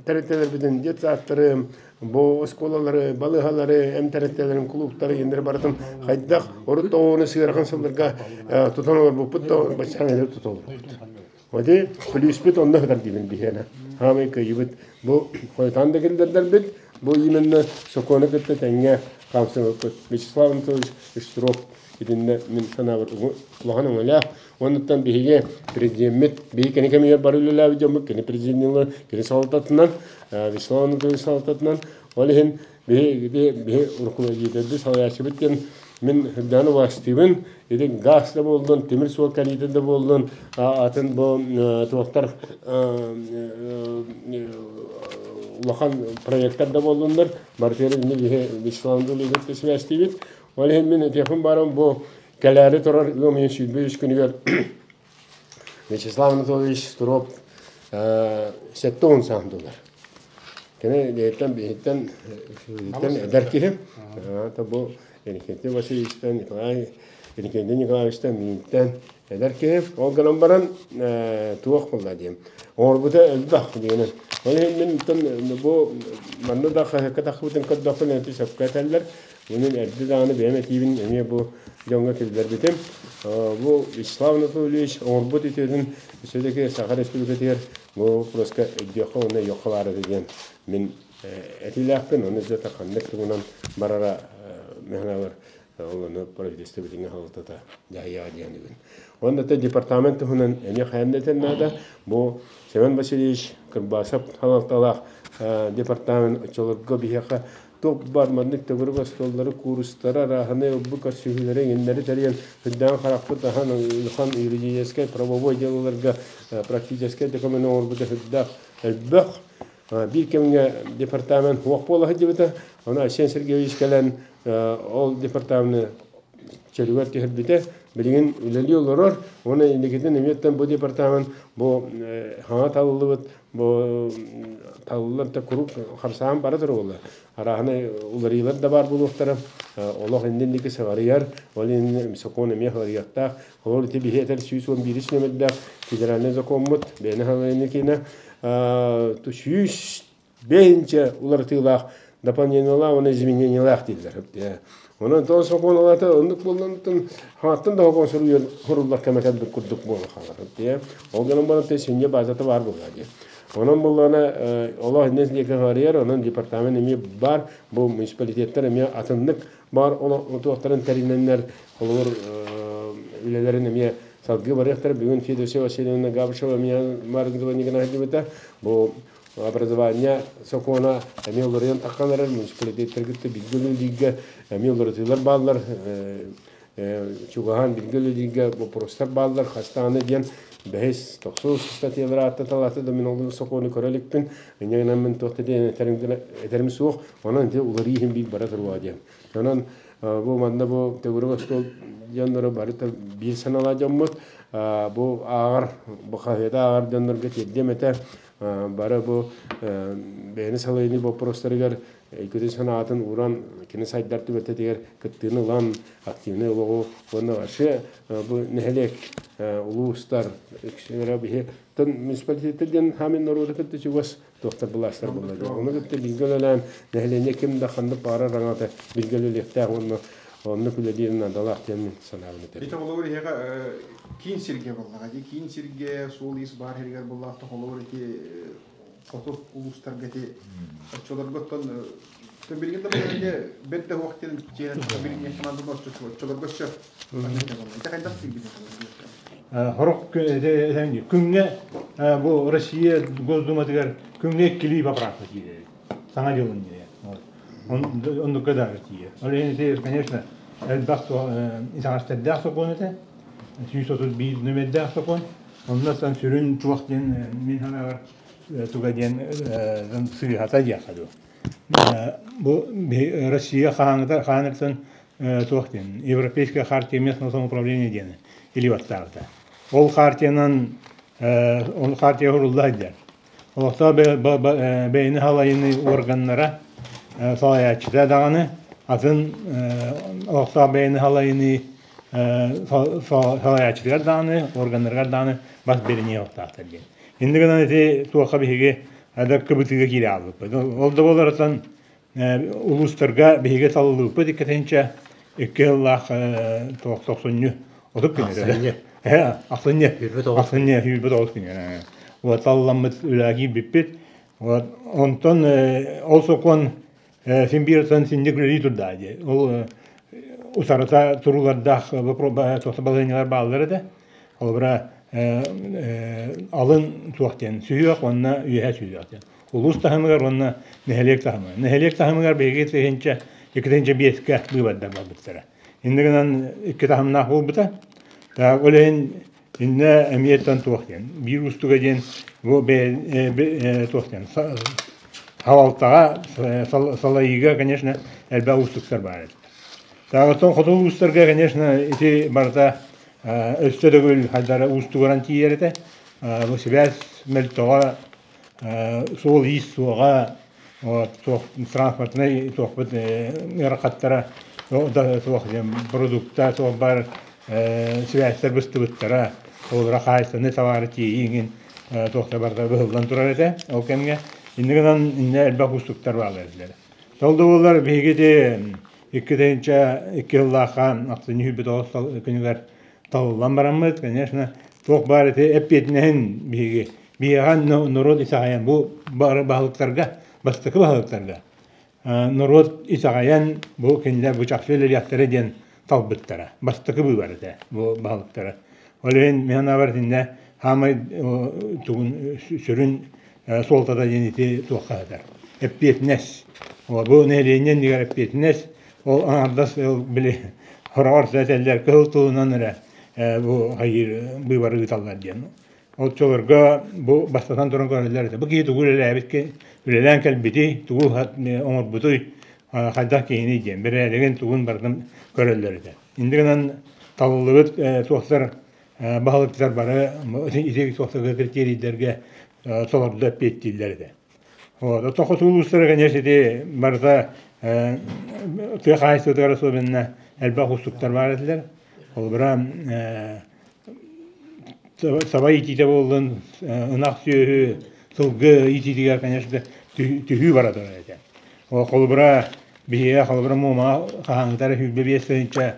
тэрилтэлэрбитин, детсадтары, бу оскуолалары, балыыһалары, эм тэрилтэлэрин, кулууптары, индери барытын хайдах урут тоҕуону сыарахан сылларга тутан олорбуппут да баччаан эле тута олорбут. Оти плюспут онно сытар диибин биһиэнэ. Хаамай кыайыбыт. Бу хойутаан да киллэрдэрбит, бу именно сокуону кытта тэҥҥэ хаамсыбыппыт. Вячеслав Анатольевич Штыров итиннэ мин санаабар улахан өҥөлөөх. Оннуттан биһиги президеммит, биһиги кини кэмигэр бары үлэлээбит дьоммут, кини президеннилэр, кини салалтатынан, Вячеслав Анатольевич салалтатынан, ол иһин биһиги биһи руководителбит, салайааччыбыт диэн мин үрдээн убаастыыбын. Ити газ да буоллун, тимир суол кэлиитэ да буоллун, атын бу туохтар улахан проекттар да буоллуннар, барытыгар инни биһи Вячеслав Анатольевич сибээстиибит. Ол иһин мин этиэхпин баарым бу кэлээри турар ыам ыйын 23 күнүгэр Вячеслав Анатольевич Штыров 70 саан доллар. Кини биһиттэн биһиттэн эдэр киһи. Бу Иннокентий Васильевичтан, Николай Иннокентий Николаевичтан, мииттэн эдэр киһи. Ол гынан баран туох буолла диэн. Оҥорбута элбэх диэнин. Ол иһин мин бу манна да хаһыакка тахсыбытын көрдөхпүнэ сөпкө этэллэр. Мунун эрдэ даҕаны бэйэм этиибин эмиэ бу дьоҥҥо киллэрбитим. Бу Вячеслав Анатольевич оҥорбут үтүөтүн все-таки Саха Республикатыгар бу вопроска өйдүөххэ уонна өйүөххэ баар этэ диэн мин этиилээхпин. Ону дьэ ханнык тугунан барара мин ол ону правительство билиҥҥи салалтата дьаһайыаҕа диэн бүгүн. Уонна да департамент туһунан эмиэ хайан да этэн наада. Бу Семен Васильевич Кырбасов салалталаах департамент оччолорго биһиэхэ туох баар маннык төгүрүк остуоллары, куурустары, арааһынай ылбыт көрсүһүүлэри иҥиннэри тэрийэн үрдээн харахпыт аһан улахан юридическай, правовой дьыалаларга практическай документ оҥорбута сүрдээх элбэх. Биир кэмҥэ департамент суох буола сылдьыбыта. Ону Айсен Сергеевич кэлэн ол департамены чөлүгэр түһэрбитэ. Билигин үлэлии олорор. Уонна инникитин эмиэттэн бу департамент бу хаҥа талыллыбыт бу талыллар да куруук харсаан бара турар Арааһынай уларыйыылар да баар буолуохтара. Олох иннин-инники сыҕарыйар, ол иһин сокуон эмиэ сыҕарыйыахтаах. Ол ити биһи этэр 111 нүөмэрдээх федеральнай закоммут бэйэни салайыныы киинэ 105 уларытыылаах дополнениелаах уонна изменениелаах дииллэр. Онон тоҕо сокуон алата оннук буоллан хаҥаттан да сокуон суруйан суруллар кэмэ кэлбит курдук буола хаалар. Ол гынан баран синньэ базата баар буолла диye. Онон буоллаҕына олох иннес диэки харыйар, онон департамент эмиэ баар, бу муниципалитеттар эмиэ атыннык баар туохтарын тэринэннэр, холобур үлэлэрин эмиэ салгыы барыахтара. Бүгүн Федосия Васильевна Габышева эмиэ Марина сылдьыбыта. Бу образование сокуона эмиэ уларыйан таххан эрэр, муниципалитеттар кытта бииргэ үлэлииргэ эмиэ уларытыылар бааллар. Чугаһаан бииргэ үлэлииргэ боппуруостар бааллар. Хастааны диэн бэһис, тохсус статьялары ааттаталаата да мин ол сокуону көрө иликпин. Инньэ гынан мин туох да диэн этэрим суох. Онон ити уларыы иһин биир бара туруоҕа диэн. Онон бу манна бу төгүрүк остуол дьонноро барыта биир санаалаах дьоммут. Бу ааҕар, бу хаһыаты ааҕар дьоннорго тиэрдиэм этэ. Бары бу бэйэни салайыныы боппуруостарыгар өйгүтүн санаатын ууран, кини сайдар түбэлтэтигэр кыттыыны ылан, активнай олоҕу уонна вообще бу нэһилиэк, улуустар үксүлэрэ биһи муниципалитеттар диэн хаамин норуоту кытта чугас туохтар былаастар буолла диэн. Ону кытта бииргэ үлэлээн, нэһилиэнньэ ким да ханнык баҕарар араҥата бииргэ үлэлиэхтээх уонна оннук үлэлиир наадалаах диэн мин санаабын этэбин. Ити холобур эһиэхэ киин сиргэ буоллаҕа дии. Киин сиргэ суол-иис баар сиригэр буоллаҕа холобур ити хоту улуустарга ити оччолорго оттон билигин да билигин бэрт да уох диэн дьиэнэн билигин команданы оччолорго сөп ити хайдах тиийбит Хорох күҥҥэ бу Россия Госдуматыгар күҥҥэ иккилии поправка киирэр. Саҥа дьылын диye. Оннукка да тиийэр. Ол иһин ити, конечно, элбэх итэҕэстэрдээх сокуон этэ. 131 нүмердээх сокуон. Онно сүрүн туох диэн мин санаабар туга диэн сыыһата диэххэ дуу. Бу Россия хаһааҥҥыта хаһааныттан туох диэн Европейская хартия местного самоуправления диэн илии баттаабыта. Ол хартиянан ол хартия урулла сылдьар. Олохтоох бэйэни салайыныы органнара салайааччыта даҕаны атын олохтоох бэйэни салайыныы салайааччытыгар даҕаны, органнарыгар даҕаны бас бэриниэхтаахтар диэн. Инньэ гынан ити туохха биһиги кыбытыыга киирэ хаалбыппыт. Ол да буоларыттан улуустарга биһиги талыллыбыппыт иккитинчэ икки сыллаах тохсунньу отут күнү ахсынньы ахсынньы сүүрбэ тоҕус күнү вот талламмыт үлэҕэ киирбиппит вот онтон ол сокуон син биир синник үлэлии турда дии ол утарыта туруулардаах балаһыанньалар бааллар этэ холобура алын туох диэн сүһүөх уонна үөһэ сүһүөх диэн улуус таһымыгар уонна нэһилиэк таһымыгар. Нэһилиэк таһымыгар биһиги тыһыынча, 2 5-кэ быыбардар барбыттара. Инньэ гынан икки таһымнаах буолбута. Так, ол иһин иннэ эмиэттэн туох диэн, биир уустуга диэн бу туох диэн салалтаҕа салайыыга, конечно, элбэх уустуктар баар этэ. Так, оттон хоту улуустарга, конечно, ити барыта өссө төгүл хайдара уустугуран тиийэр этэ. Бу сибээс мөлтөҕө суол-иис суоҕа, туох транспортнай туохпут ыарахаттара суох диэн продукта суох бар сибээстэр быстыбыттара, холобура хаһаайыстыбаннай табаары тиэйии иҥин туох да барыта быһыллан турар этэ ол кэмҥэ. Инньэ гынан иннэ элбэх уустуктар бааллар этилэр. Ол да буоллар биһиги ити 2002 сыллаахха ахсынньы 29 күнүгэр талыллан бараммыт, конечно, туох баар ити эппиэтинэһин биһиги биһиэхэ норуот итэҕэйэн бу бары баһылыктарга, бастакы баһылыктарга норуот итэҕэйэн бу кинилэр бу чахчы үлэлиэхтэрэ диэн талбыттара. Бастакы быыбар этэ бу баһылыктара. Ол иһин мин санаабар итиннэ хаамай тугун сүрүн суолтата диэн ити туохха сытар. Эппиэтинэс. Бу нэһилиэнньэ иннигэр эппиэтинэс. Ол аҥардас били хороҕор этэллэр кыһыл тылынан эрэ бу хайыыр быыбары ыыталлар диэн. Оччолорго бу бастатан туран көрөллөр этэ. Бу киһи тугу үлэлээбит үлэлээн кэлбитий, тугу оҥорбутуй, хайдах киһиний диэн бэрээдэгин тугун барытын көрөллөр этэ. Инде гынан талыллыбыт туохтар баһылыктар бары ити туохтарга критерийдэргэ толорду эппиэттииллэр этэ. Вот. Оттон хоту улуустара, конечно, ити барыта тыа хаһаайыстыбатыгар особенно элбэх уустуктар баар этилэр. Холобура, саба иитиитэ буоллун, ынах сүөһү, сылгы иитиитигэр, конечно, түһүү бара турар этэ. Ол холобура, биһиэхэ холобура Муомаҕа хаһааҥҥытара 25 тыһыынча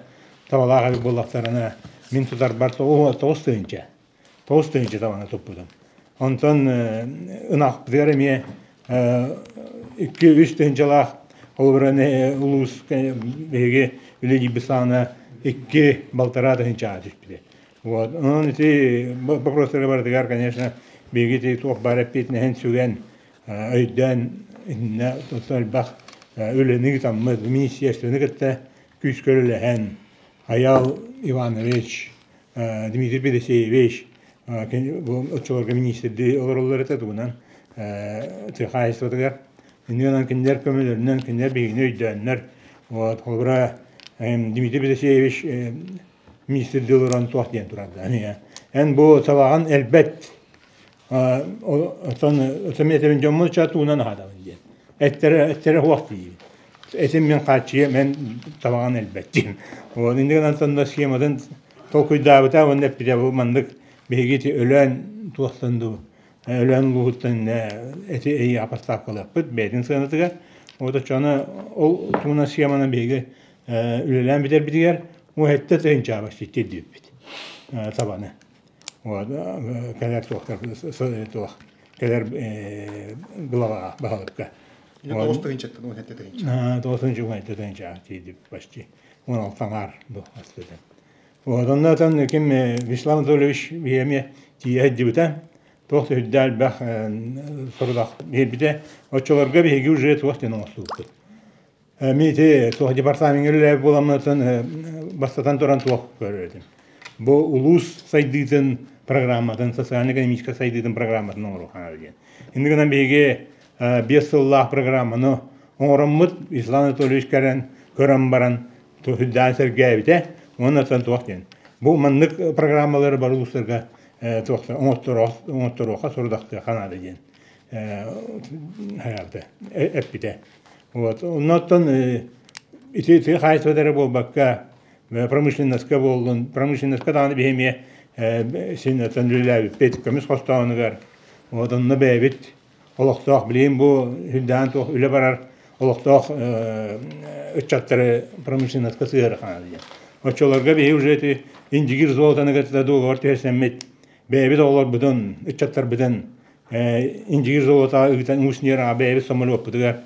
табалаах эбит буоллахтарына, мин тутарбар 9 тыһыынча. 9 тыһыынча табаны туппутум. Онтон ынахпытыгар эмиэ 2-3 тыһыынчалаах холобура улуус биһиги үлэлиирбит саҕана 2,5 тыһыынчаҕа түспүтэ. Вот. Онон ити вопростары барытыгар, конечно, биһиги ити туох баар эппиэтинэһин сүгэн, өйдөөн иннэ элбэх үлэни ыытаммыт, министерствоны кытта күүскэ үлэлэһэн, Айал Иванович, Дмитрий Федосеевич бу оччолорго министрдии олороллор этэ тугунан тыа хаһаайыстыбатыгар. Иннинэн кинилэр көмөлөрүнэн кинилэр биһигини өйдөөннөр, вот, холобура, Дмитрий Федосеевич министрдии олорон туох диэн турарда. Эн бу табаҕын элбэт, оттон оттон этэбин дьоммун туунан аһатабын диэн. Эттэрэ эттэрэ суох диибин. Этим мин хааччыйа мен табаҕын элбэт диэн. Вот иннигин антон схематын толкуйдаабыта уонна эппитэ бу маннык биһиги ити Өлөөн туохтан дуу Өлөөн улууһуттан эти эйиэхэ поставкалыахпыт бэйэтин сыанатыгар. Вот оччону ол туһунан схеманы биһиги үлэлээн бүтэрбитигэр 17 тыһыынчаҕа почти тиэрдибиппит табаны. Вот кэлэр туохтар туох кэлэр главаҕа баһылыкка. 9 тыһыынчаттан 17 тыһыынча. 9 тыһыынча 17 тыһыынчаҕа тиийдибит почти. 16 аҥаар бу астыытын. Вот оннотон ким Вячеслав Анатольевич биһиэмиэ тиийэ сылдьыбыта. Туох да үрдэ элбэх сорудах биэрбитэ. Оччолорго биһиги уже туох диэн оҥостубуппут. Мин ити туох департамеҥҥа үлэлээбит буоламмытын бастатан туран туох көрөр этим. Бу улуус сайдыытын программатын, социально-экономическай сайдыытын программатын оҥоруохха диэн. Инньэ гынан биһиги 5 сыллаах программаны оҥороммут Вячеслав Анатольевич кэлэн көрөн баран сүрдээн сэргээбитэ уонна туох диэн. Бу маннык программалары бары улуустарга оҥотторуохха сорудахтыахха наада диэн эппитэ. Вот. Оннуттан ити тыа хаһаайыстыбата эрэ буолбакка, промышленноска буоллун, промышленноска даҕаны биһи эмиэ син оттон үлэлээбиппит көмүс хостооһунугар. Вот онно бэйэбит олохтоох билигин бу үрдээн туох үлэ барар олохтоох ыччаттары промышленноска сыһыарыхана диэн. Оччолорго биһи уже ити Индигир золотаны кытта договор түһэрсэммит бэйэбит оҕолорбутун, ыччаттарбытын Индигир золота ыытан Усть-Нераҕа бэйэбит самолеппутугар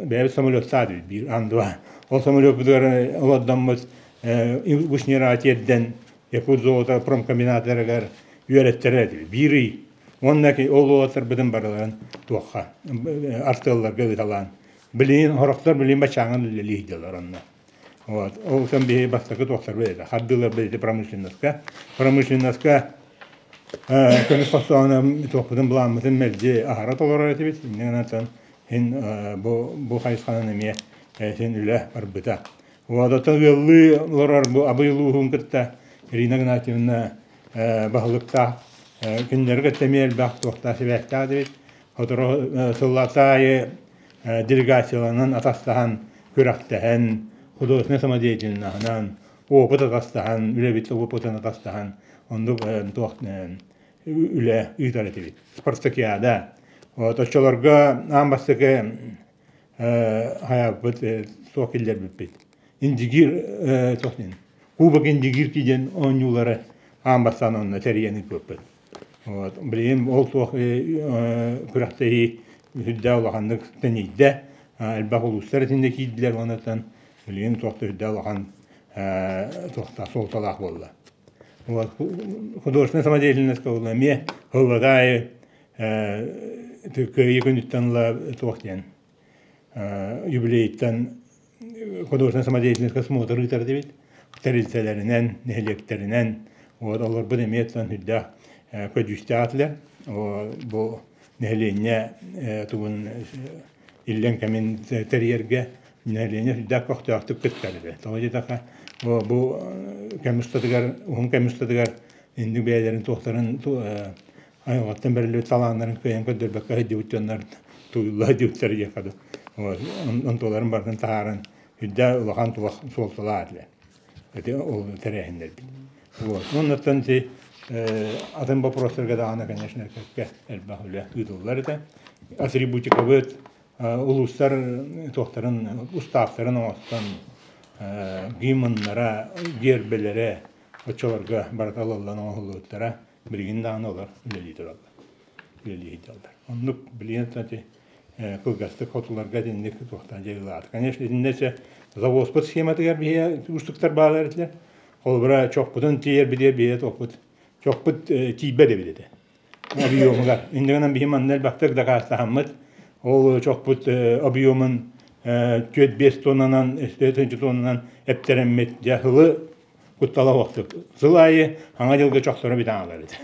бэйэбит самолеттаат биир Ан-2. Ол самолеппутугар олордоммут Усть-Нераҕа тиэрдэн Якут золото промкомбинаттарыгар үөрэттэрэр этибит. Биир ый. Уонна ол уолаттарбытын барыларын туохха артыалларга ыыталаан. Билигин сорохтор билигин баччааҥҥа үлэлии сылдьаллар онно. Вот. Ол сон биһи бастакы туохтарбыт этэ. Хардыыларбыт ити промышленноска. Промышленноска көмүс хостооһуна туохпутун былааммытын мэлдьи аһара толорор этибит. Инньэ гынан син бу хайысханан эмиэ син үлэ барбыта. Вот оттон ыаллыы олорор бу Абый улууһун кытта Ирина Игнатьевна баһылыктаах кинилэри кытта эмиэ элбэх туохтаах сибээстээх этибит. Сотору сыллата аайы делегацияланан атастаһан, күрэхтэһэн, художественнай самодеятельноһынан, опыт атастаһан, үлэбит опытын атастаһан, оннук туох үлэ ыытар этибит. Спартакиада. Вот оччолорго аан бастакы хайааппыт туох киллэрбиппит. Индигир туох диэн Кубок Индигирки диэн оонньуулары аан бастаан онно тэрийэн ыыппыппыт. Вот. Билигин ол туох күрэхтэһии үрдээх улаханнык тэнийдэ. Элбэх улуустар итиннэ киирдилэр уонна билигин туох да үрдээх улахан туохтаах суолталаах буолла. Вот. Художественная самодеятельность буолла эмиэ сыллата аайы Кыайыы күнүттэн ыла туох диэн юбилейтан художественная самодеятельность смотр ыытар этибит тэрилтэлэринэн, нэһилиэктэринэн вот олорбут эмиэ үрдээх көдьүүстээх этилэр. Бу нэһилиэнньэ тугун иллэҥ кэмин тэрийэргэ нэһилиэнньэ сүрдээх көхтөөхтүк кыттар этэ. Тоҕо диэтэххэ, бу кэм устатыгар, уһун кэм устатыгар инник бэйэлэрин туохтарын айылҕаттан бэриллибит талааннарын кыайан көрдөрбөккө сылдьыбыт дьоннор тууйулла сылдьыбыттар диэххэ дуу. Онтуларын барытын таһааран үрдээх улахан туох суолталаах этилэр. Ити ол тэрээһиннэрбит. Вот. Оннуттан ити атын вопростарга даҕаны, конечно, кэккэ элбэх үлэ ыытыллар этэ. Атрибутикабыт улуустар туохтарын, устааптарын оҥостон гимннара, гербэлэрэ оччолорго барыта ылыллан оҥоһуллубуттара. Билигин даҕаны олор үлэлии тураллар. Үлэлии сылдьаллар. Оннук билигин ити кылгастык хотуларга итинник туохтан дьайыылаата. Конечно, итиннэ завозпут схематыгар биһиэ уустуктар баалар этилэр. Холобура, чохпутун тиийэрбитигэр биһиэ туохпут чохпут тиийбэт эбит этэ. Объемугар. Иннигинэн биһи манна элбэхтик дакаастаһаммыт. Ол чохпут объемун 4-5 тоннанан, 4 тоннанан эптэрэммит. Дьэ, сылы куттала суохтук. Сыл аайы Хаҥа дьылга чохторо бүтэн аалар этэ.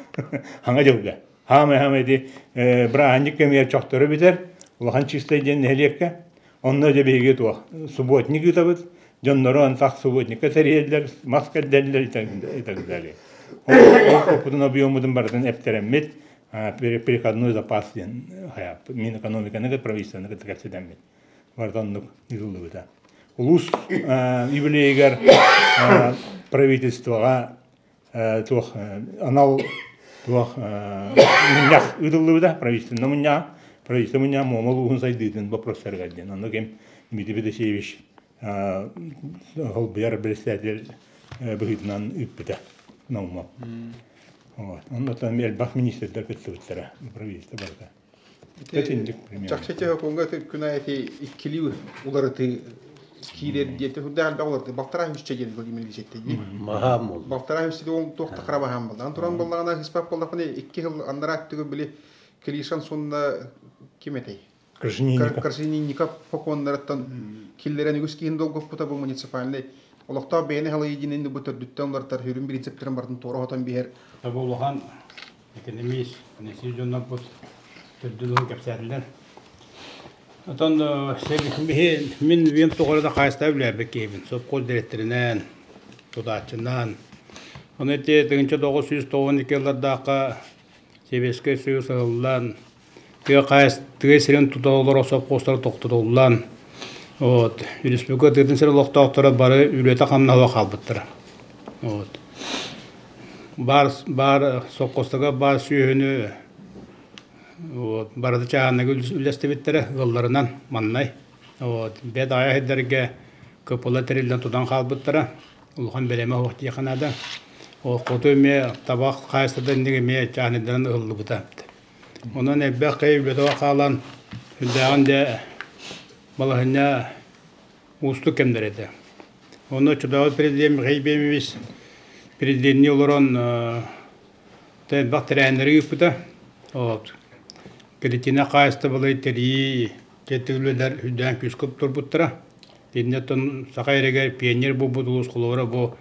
Хаҥа дьылга. Хаамай-хаамай ити бырааһынньык кэмигэр чохторо бүтэр. Улахан Чистай диэн нэһилиэккэ. Онно дьэ биһиги туох субботник ыытабыт. Дьоннору антах субботникка тэрийэллэр, мас кэрдэллэр и так далее. Ол опытын объеммутун барытын эптэрэммит, переходной запас диэн Минэкономиканы правительствоны кытта кэпсэтэммит. Барыта оннук ыытыллыбыта. Улуус юбилейыгар правительствоҕа туох анал туох мунньах ыытыллыбыта правительственный мунньаҕа правительство мунньаҕа Муома улууһун сайдыытын вопростарыгар диэн онно ким Дмитрий Федосеевич холбуйар председатель быһыытынан ыыппыта Наумов. Вот. Оннуттан элбэх министрдэр кыттыбыттара правительство барыта. Чахчы техникумҥа күн аайы ити иккилии уларытыы киирэр диэти үрдээх элбэх уларытыы балтараа үсчэ диэн Владимир Ильич этте дии. Маһаам буолла. Балтараа үсчэ ол туох да хара баһаам буолла. Ан туран буоллаҕына ыспат буоллахпына икки сыл анараа өттүгэр били Клишан сонно ким этэй? Крашенинников. Крашенинников фоконнарыттан киллэрэн үгүс киһин долгуппута бу муниципальный олохтоох бэйэни халайыы бу төрдүттэн уларытар хүрүн принциптэрин барытын туора хотон биһэр. Бу улахан экономист, Анасий дьоннорбут төрдүн кэпсээтилэр. Отон мин үйэм тухары да хаайыстаах үлэлээбит киһибин. Сопхуос дириэктэринэн, тутааччынан. Ону ити 1992 ыллардаахха Сэбиэскэй Союз ыһыллан, тыа хаайыс тыа сирин тута олорор сопхуостара тохтотуллан, вот, республика тыатын сирин олохтоохторо бары үлэтэ-хамнаһа хаалбыттара. Вот. Баар, баар сопхуостарга баар сүөһүнү вот, барыта чааһынайга үллэстибиттэрэ ыалларынан маннай. Вот, бэт аҕай сирдэргэ КПЛ тэриллэн тутан хаалбыттара. Улахан бэлэмэ суох диэххэ наада. Ол хоту эмиэ табах хаайыстата инник эмиэ чааһынайдарынан ыһыллыбыта. Онон элбэх киһи үлэтэ хаалан, сүрдээҕин дьэ балаһынньа уустук кэмнэр этэ. Онно оччотооҕу президент Михаил Ефимович президеннии олорон элбэх тэрээһиннэри ыыппыта. Вот. Кретина хаһаайыстыбалары тэрийии үлэлэр үрдээн күүскэ турбуттара. Итиннэ Саха эригэр пионер буолбут улуус холобура бу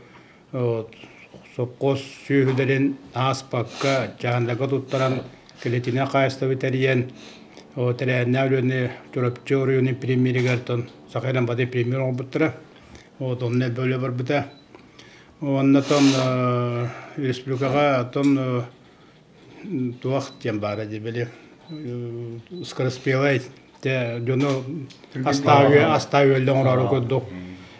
сопхуос сүөһүлэрин ааспакка, чааһынайга туттаран Кэлитинэ хаһаайыстыба тэрийэн тэрээһиннээх үлэни Чурапчы оройуонун премьеригэр Саха Эрэмбатын премьер оҥорбуттара. Вот онно элбэх үлэ барбыта. Уонна тон республикаҕа оттон туох диэн баара дии били скороспелай те дьону астаа үөллэ оҥороору курдук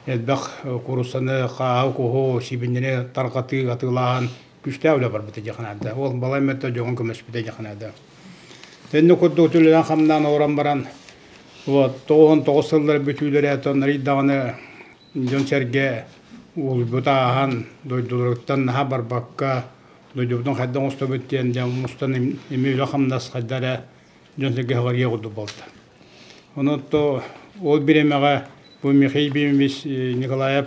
элбэх кууруссаны хааһы куһу сибинньини тарҕатыы атыылааһын күүстээх үлэ барбыта дьаханаада ол балай мөттө дьоҥун көмөспүтэ дьаханаада тэнни курдук үлэлээн хамнаан олорон баран вот 99 сыллар бүтүүлэрэ тоннарый даҕаны. Дьон-сэргэ уолуйбут ааһан, дойдуларыттан наһаа барбакка, дойдубутун хайдах оҥостобут диэн дьон мустан эмиэ үлэ-хамнас хайда эрэ дьон-сэргэ сыҕарыйа курдук буолта. Онон то ол бириэмэҕэ бу Михаил Ефимович Николаев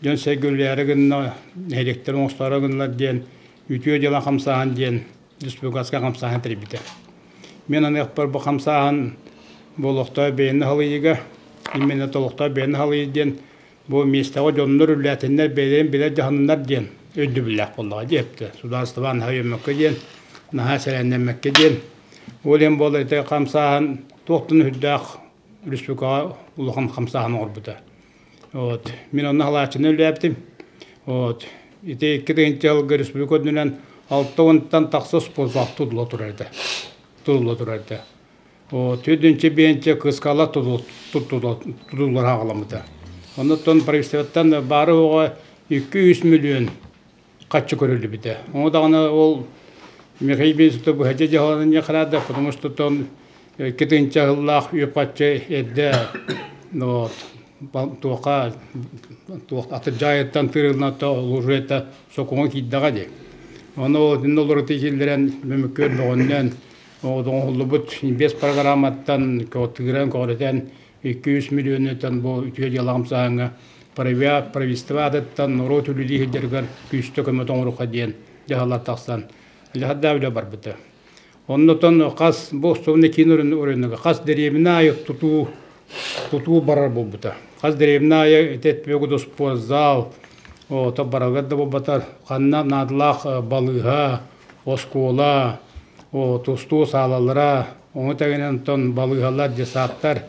дьон-сэргэ үлэлээри гынна, нэһилиэктэр оҥостоору гыннар диэн үтүө дьыала хамсааһын диэн республиканскай хамсааһын тэрийбитэ. Мин аныахпар бу хамсааһын бу олохтоох бэйэни халыйыыга, именно олохтоох бэйэни халыйыы диэн бу миэстэҕэ дьоннор үлэлээтиннэр, бэйэлэрин билэр дьаһаннар диэн өйдөбүллээх буоллаҕа диэптэ. Судаарыстыба наһаа өйөммөккө диэн, наһаа сэлээннэммэккэ диэн. Ол иһин буолла ити хамсааһын туохтан үрдээх республикаҕа улахан хамсааһын оҥорбута. Вот. Мин онно халааччыны үлэлээбитим. Вот. Ити 2 тыһыынча сылга республика үрдүнэн 60-тан тахса спортзал тутулла турар этэ. Тутулла турар этэ. Вот. Төрдүнчэ биэнчэ кыскала тутуллар хаҕаламмыта. Оннуттан правительствоттан баары оҕо 2-3 миллион хаччы көрүллүбүтэ. Ону даҕаны ол Михаил Борисович быһаччы дьаһалынан харада, потому что тон 2 тыһыынча сыллаах үп-харчы эрдэ вот туохха туох атырдьаайыттан тыырыллан уже это сокуоҥа киирдэҕэ дии. Ону ол олору киллэрэн мөмүккүөр бөҕөннөн оҥоһуллубут инвест программаттан тыыран көҕүрэтэн 200 миллионтан бу үтүө дьыалаҕым саһаҥҥа правительство аатыттан норуот үлэлии сылдьарыгар күүстэ көмө оҥоруохха диэн дьаһаллар тахсан дьаһаллаах үлэ барбыта. Оннотон хас бу особенно киин оройуоннарга хас дэриэбинэ аайы тутуу тутуу барар буолбута. Хас дэриэбинэ аайы ити этпиэгу спортзал, ото барарга да буолбатар, ханна наадалаах балыыһа, оскуола, тустуу саалалара, ону тэҥинэн онтон балыыһалар, детсадтар,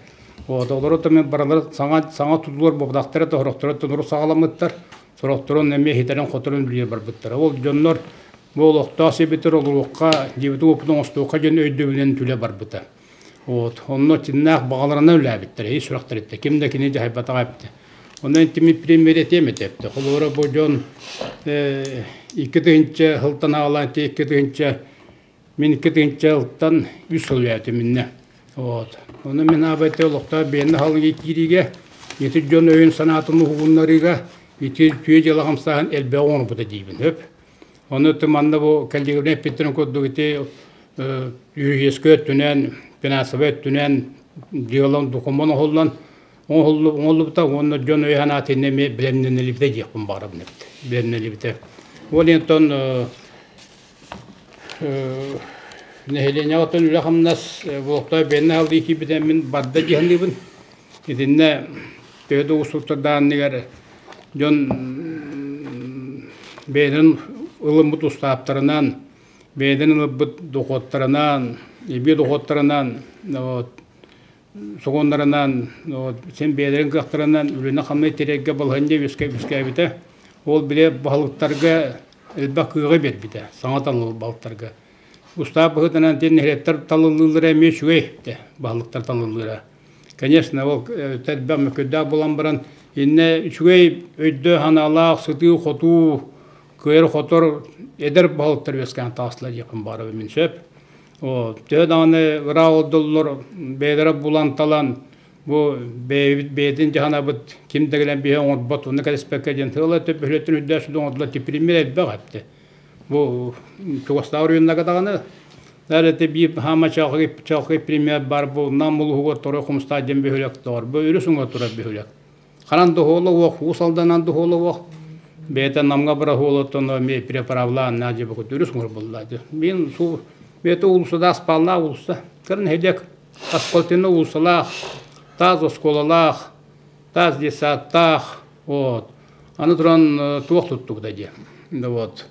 вот олору мен баралар саҥа саҥа тутуулар буолбатахтара, сорохторо тонору саҕаламмыттар, сорохторун эмиэ хитэрин-хоторун билиэ барбыттара. Ол дьоннор бу олохтоох сибитер олоруохха, дьиэбитин уоппутун оҥостуохха диэн өйдөбүлүнэн түлэ барбыта. Вот. Онно чиннаах баҕаларынан үлээбиттэр, ии сүрэхтэриттэ. Ким да кини дьаһайбатаҕа эптэ. Онон тими премьер этиэм этэ эптэ. Холобура бу дьон 2 тыһыынча сылтан аҕалаан 2 тыһыынча мин 2 тыһыынча сылтан 3 сыл үлээтим иннэ. Вот. Ону мин аабайте олохтоох бэйэни халыҥы киириигэ, ити дьон өйүн санаатын уһугуннарыыга ити үтүө дьыала хамсааһын элбэҕи оҥорбута диибин. Хөп. Ону манна бу кэллиэгэлэрим эппиттэрин курдук ити юридическай өттүнэн, финансовай өттүнэн дьыалам докумуон оһоллон оҥоһуллубута уонна дьон өйө санаатын эмиэ бэлэмнэнилибитэ диэхпин баҕарабын эбит. Бэлэмнэнилибитэ. Ол онтон нэһилиэнньэҕэ оттон үлэ-хамнас буолуохтаах бэйэни аһыллыы киирбитэ мин барда дии саныыбын. Итиннэ төһө да уустуктардаанныгар дьон бэйэлэрин ылыммыт устааптарынан, бэйэлэрин ылбыт дохуоттарынан, эбии дохуоттарынан, вот, сокуоннарынан, вот, син бэйэлэрин кыахтарынан үлэни-хамнай тэрийэргэ балаһыанньа үөскээбитэ. Ол били баһылыктарга элбэх кыаҕы биэрбитэ, саҥа талыллыбыт баһылыктарга. Устаап быһыытынан ити нэһилиэктэр талыллыылара эмиэ үчүгэй этэ, баһылыктар талыллыыра. Конечно, ол элбэх мөккүөрдээх буолан баран, иннэ үчүгэй өйдөөх-санаалаах, сытыы-хотуу, кыайар-хотор эдэр баһылыктар үөскээн таҕыстылар диэхпин баҕарабын мин сөп. Төһө даҕаны ыраах олордоллор, бэйэлэрэ булан-талан, бу бэйэбит бэйэтин дьаһанабыт, ким да кэлэн биһи оҥорбот, онно кэлиспэккэ диэн тыала өттө бөһүлэктэн үрдээх сүдү оҥордулар, типриммир элбэх эптэ. Бу чугастааҕы оройуоннарга даҕаны Ити биир хаама чаҕылхай пример бар бу Нам улууһугар Торо Хомустаах диэн бөһүөлэк тоҕор. Бу өрүс уҥа турар бөһүөлэк. Ханан дохуола уох, Уус Алданан дохуола уох. Бэйэтэ Намҥа барахуолаттан эмиэ переправлаан наадьа бу өрүс уҥар булла. Мин су бэйэтэ уулуссада аспааллаах уулусса. Кыр нэһилиэк Аскольтина уулуссалаах, таас оскуолалаах, таас детсадтаах, вот. Аны туран туох туттубута диye. Вот.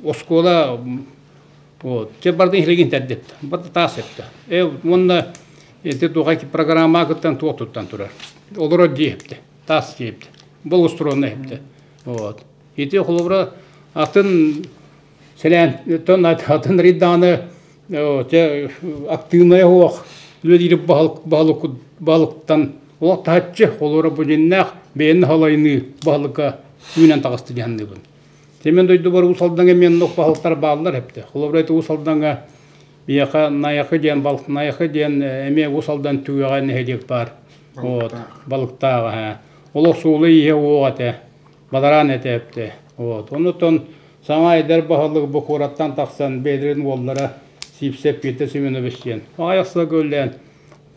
Оскуола вот чэ бардын иһилигин тэрдит барда таас эттэ э уонна ити туохай программа кыттан туох туттан турар олорор диэпти таас диэпти благоустроенный эпти вот ити холобура атын сэлээн тон атын рейдааны те активная уох үлэлиир баһылык баһылык баһылыктан олох таһаччы холобура бу дьиннээх бэйэни халайыныы баһылыкка үүнэн таҕысты диһанныыбын. Темен дойдубар Уус Алдаҥа эмиэ оннук баһылыктар бааллар эбитэ. Холобура ити Уус Алдаҥа биһиэхэ Найахы диэн Найахы диэн эмиэ Уус Алдан түгэҕэ нэһилиэк баар. Вот, балыктааҕа. Олох суолу иһэ уох этэ, бадараан этэ эптэ. Вот. Онутон саҥа эдэр баһылык бу куораттан тахсан бэйэлэрин уоллара Сипсеп Петр Семенович диэн. Аҕыйах сыл көллээн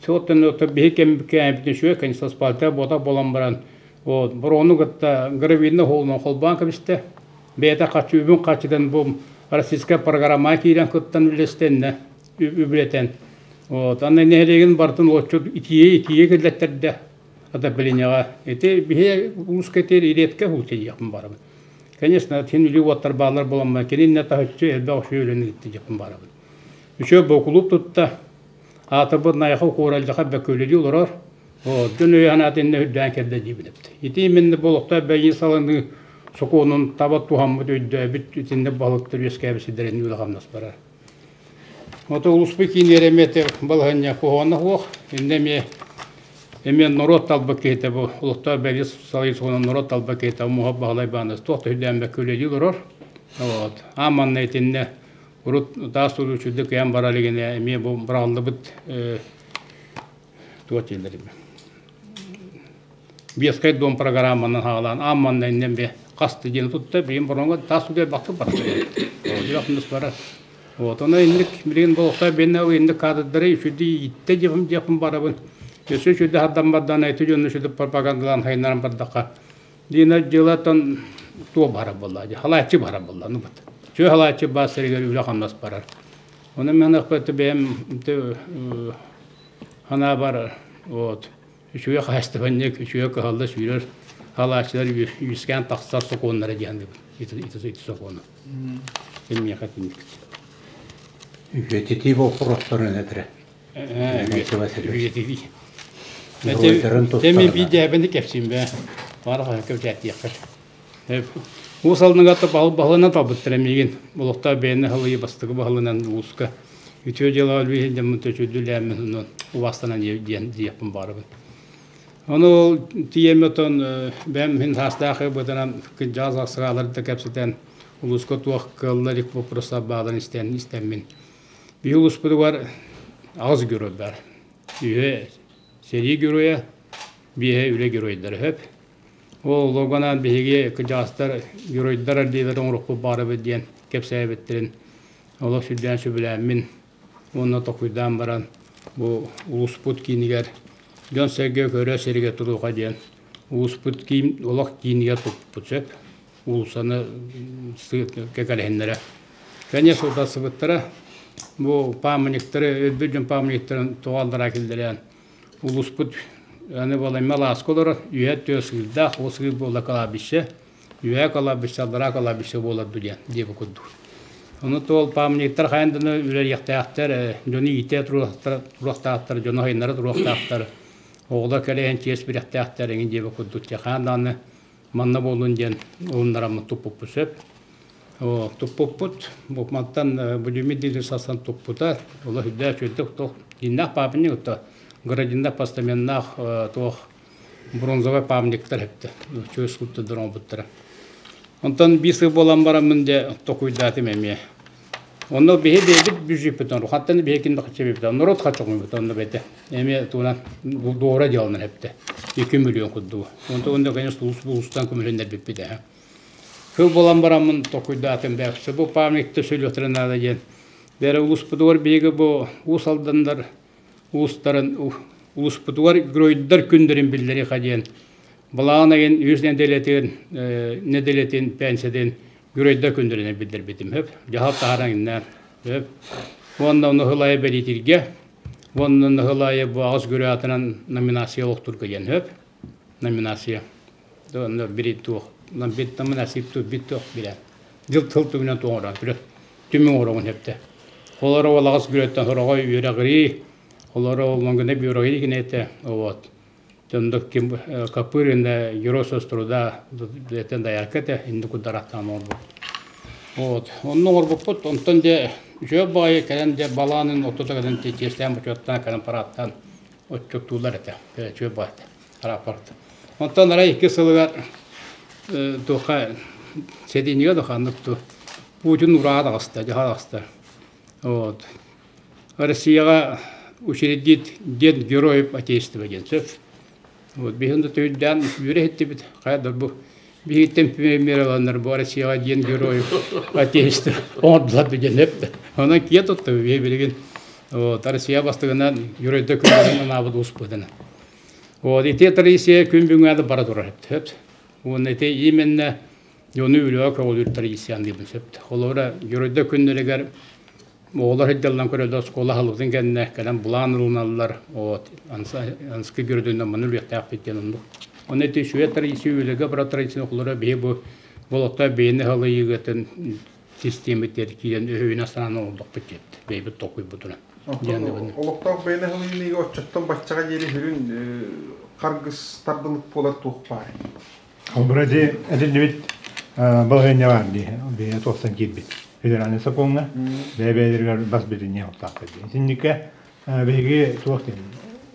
Соттон биһи кэм кэммитин үчүгэй конечно асфальта буота буолан баран вот борону кытта гравийный холунан холбоон кэбистэ. Бэйэтэ хаччы үбүн хаччытын бу российская программа киирэн кыттан үллэстэннэ үбүлэтэн. Вот аны нэһилиэгин бартын отчут итие итие киллэттэрдэ отоплениеҕа. Ити биһи улууска этир редко һуучайыахпын барабын. Конечно, тин үлүү уоттар баалар буоламма кининне таһыччы элбэх үчүгэй үлэни ыытты диэхпин барабын. Үчүгэй бокулууп тутта. Аатырбыт Найахы куоралдьаха бөкүөлүдүү олорор. Дьон өйө-санаата иннэ үрдээн кэллэ диибин эбит. Ити именно бу олохтоох бэйи салыныы сокуонун таба туһаммыт өйдөөбүт итиннэ баһылыктар үөскээбит сирдэрин үлэ-хамнас барар. Ото улуспут киинигэр эмиэ балаһыанньа куһаҕана суох. Иннэ эмиэ эмиэ норуот талбыт киһитэ бу олохтоох бэйи салайыы сокуонун норуот талбыт киһитэ Муха Баһылай Баанас туох да үрдээн үлэлии олорор. Вот. Аан манна итиннэ Урут таас тутуу үчүгэйдик кыайан бара илигинэ эмиэ бу быраҕыллыбыт туох дииллэр Бескай дом программанан хаалаан аан манна иннэн бе хасты диэн тутта билигин бороҥҥо таас тутуу бахты барар. Барар. Вот оно инник билигин болохтой бенне инник кадрдары үчүдүй итте диэхим диэхим барабын. Өссө үчүдэ хаддан бардан эти дьонну үчүдэ пропагандалаан хайнаран бардахха Дина дьылатан туо бара буолла, халааччы бара буолла, ну бат. Чүө халааччы баас сиригэр үлэ-хамнас барар. Оны мен ыкпаты бэйэм ханаа бар, вот, үчүгэй хаһаайыстыбанньык, үчүгэй кыһалла сүүрэр халааччылар үөскээн тахсар сокуоннара диэн ити ити сокуону. Ким миэхэ тинник. Үйэтитии боппуруостарын этэрэ. Үйэтитии. Теми биидээбини кэпсиим бээ. Бары кэпсээтиэххэ. Уус алныгата баһылынан талбыттара миигин. Олохтоох бэйэни халыйы бастакы баһылынан улууска. Үтүө дьыала өлүү дьоммун төчүдүлээммин онон убаастанан диэн диэхпин баарыбын. Ону ол тиийэммит отон бэйэм мин саастаах бытынан кыдьаас ахсагалар да кэпсэтэн улууска туох кыалла илик боппуруостар бааларын истэн истэммин. Биһи улууспутугар аҕыс герой баар. Үһэ сэрии геройа, биэһэ үлэ геройдара сөп. Ол логонаан биһиги кырдьаҕастар геройдар ардыылар оҥоруохпут баарыбыт диэн кэпсээбиттэрин олох сүрдээн сөбүлээммин уонна токуйдаан баран бу улууспут киинигэр дьон-сэргэ көрө сиригэр туруоха диэн улууспут киин олох киинигэр туппут сөп. Уулуссаны кэкэлэһиннэрэ. Конечно, утарсыбыттара. Бу памятниктары, өлбүт дьон памятниктарын тоҕо аллараа киллэрэн улууспут аны буолайма алааска олорор, үөһэ өттүгэр сыырдаах, ол сыыр буолла кладбище, үөһэ кладбище, аллараа кладбище буолар дуу диэн диэби курдук. Ону ол памятниктар хайан да үлэлиэхтээхтэр, дьону иитэ туруохтаахтар, дьону хайыннара туруохтаахтар, оҕолор кэлэн чиэс бириэхтээхтэр эҥин диэби курдук. Хаан даҕаны манна буоллун диэн уһуннараммыт туппуппут сөп. Туппуппут. Бу мантан Будимир диэн сасан туппута. Ола үрдээх үчүгэйдик туох дьиҥнээх памятник отто градиннаах постаменнаах туох бронзовай памятниктар эптэ. Үчүгэй скульптордар оҥорбуттара. Онтон биир сыл буолан бараммын дьэ токуйдаатым эмиэ. Онно биһи бэйэбит бюджеппитин рухаттан биһи ким да хаччы народ хаччы онно бэйэтэ эмиэ туунан дуора дьаланар эптэ 2 миллион курдугу. Онто онно конечно улус улустан көмөлөннөрбүппүт ээ. Кыл буолан бараммын токуйдаатым бэксэ бу памятникты сөйлөтөрө наада диэн. Бэрэ улуспутугар биһиги бу Уус Алдандар улустарын улуспутугар геройдар күндэрин биллэриха диэн балаҕан ыйын үс нэдиэлэтин нэдиэлэтин пенсиятын геройдар күндэринэн биллэрбитим хөп. Дьаһал таһааран иннэ хөп. Уонна ону хылайы бэлиитиргэ уонна ныһылайы бу аҕыс гөрө атынан номинация олохтурга диэн хөп. Номинация. Онно бири туох бит номинация бит туох билэ. Дьыл тыл түмүнэн туоҥорон түрө түмүн оҥороҕун хэптэ. Олоро ол аҕыс гөрөттөн сороҕо үөрэҕирии, олоро ол монгуна бюроһи кинете вот. Тондо ким Копырин Герой труда этен даярка этэ инди кудараттаан оҥорбут. Вот. Онно оҥорбуппут. Онтон дьэ үчүгэй баҕайы кэлэн дьэ балаанын ортото кэлэн чиэстээн бочуоттаан кэлэн парааттаан отчуттуулар этэ. Үчүгэй баҕайы этэ. Рапорт. Онтон арай икки сылыгар туохха сэтинньигэ да ханнык ту Путин ураа таҕыста, дьаһал таҕыста. Вот. Россияҕа учредить День Героев Отечества диэн сөп. Вот биһин да төйдөөн үөрэ иһиттибит. Хайа да бу биһиттэн премьераланнар бу Россияҕа диэн герой отечество оҥордулар диэн эп. Онон киэ тутта биһи билигин вот Россия бастыгынан геройда күннэрин анаабыт успутана. Вот ити традиция күн бүгүҥҥэ да бара турар сөп. Уонна ити именно дьону үлэҕэ көҕүлүүр традиция диибин сөп. Холобура геройда күннэригэр Оҕолор сылдьаллан көрөллөр, оскуола аһыллыбытын кэннэ кэлэн былаан ылыналлар, вот, анскы гөрүдүнэн маны үлүөхтээхпит диэн оннук. Онно ити үчүгэй традиция үлэгэ барар традиция оҕолоро биһи бу болотто бэйэни халыйыгытын систиэмэтигэр киирэн өһүнэ санаан олордохпут диэт, бэйэбит толкуйбутунан. Олохтоох бэйэни халыйыыга оччоттон баччаҕа диэри сүрүн харгыс тардылык буолар туох баар? Холобура ити этиллибит балаһыанньа баар дии, бэйэ туохтан киирбит. Федеральнай сокуоҥҥа бэйэ-бэйэлэригэр бас билиниэ уохтаахтар диэн. Итинниккэ биһиги туох диэн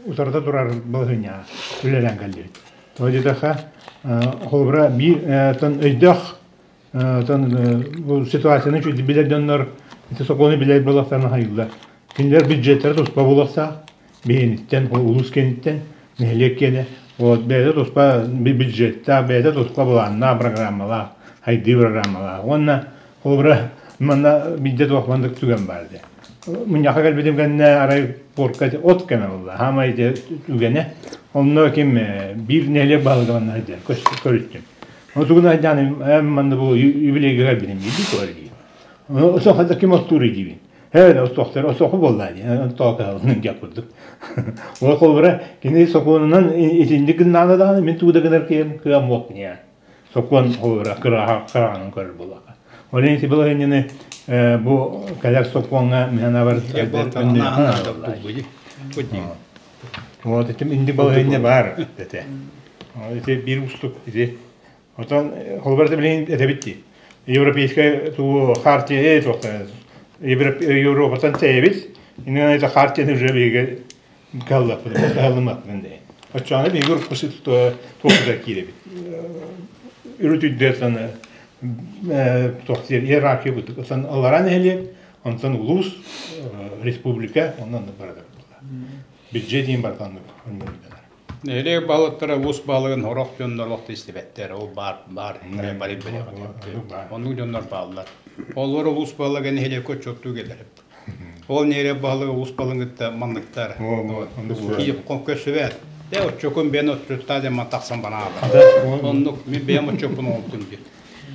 утарыта турар балаһыанньаҕа үлэлээн кэллибит. Тоҕо диэтэххэ, холобура биир тон өйдөөх тон бу ситуацияны үчүгэй билэр дьоннор ити сокуону билэр буолуохтарын хайыыллар. Кинилэр бюджеттара туспа буолуохтаах, биһиниттэн, улуус киэниттэн, нэһилиэк киэнэ. Вот бэйэтэ туспа бюджеттаах, бэйэтэ туспа былааннаах, программалаах, хайдыы программалаах. Уонна холобура манна биирдэ туох маннык түгэн баар этэ. Мунньахха кэлбитим кэннэ арай порка от кэмэ буолла. Хаамай ити түгэнэ. Онно ким биир нэһилиэк баһылыга манна сылдьар көрүстүм. Ону тугун айдаан манна бу юбилейга кэлбитим дии дии. Ону ким оттуур диибин. Ээ, остуохтар осоку буолла дии, тоокалын диэх курдук. Ол холобура кини сокуонунан итинник гыннаана даҕаны мин тугу да гынар киһим кыам уох киниэ. Сокуон холобура кыраҕа кыраҕанан көрөр буоллаха. Ол иһин балаһыанньаны бу кэлэр сокуоҥҥа мин санаабар Вот этим инди балаһыанньа баар этэ. Ити биир устук ити Отон холобура билигин этэбит дии. Европейскай туу хартия туохта Европатан тэйэбит. Иннинэ это хартияны уже биһиги кыһаллаппыт, кыһаллымаппытын дии. Оччоҕуна биһиги уруккусы туохта киирэбит. Үрүт үрдүттэн туох иерархия курдук. Оттон аллараа нэһилиэк, онтон улуус, республика, онон барар. Бюджет диэн барытаннык Нэһилиэк баһылыктара уус баһылыгын сорох дьоннор олох истибэттэр. Ол баар баар бары Оннук дьоннор бааллар. Олор улуус баһылыга нэһилиэккэ отчуоттуу кэлэр. Ол нэһилиэк баһылыга улуус баһылыгын кытта манныктар. Көрсүбэт. Де отчуокун бэйэн отчуоттаа диэн тахсан бараалар. Оннук мин бэйэм отчуоппун оҥордум диэн.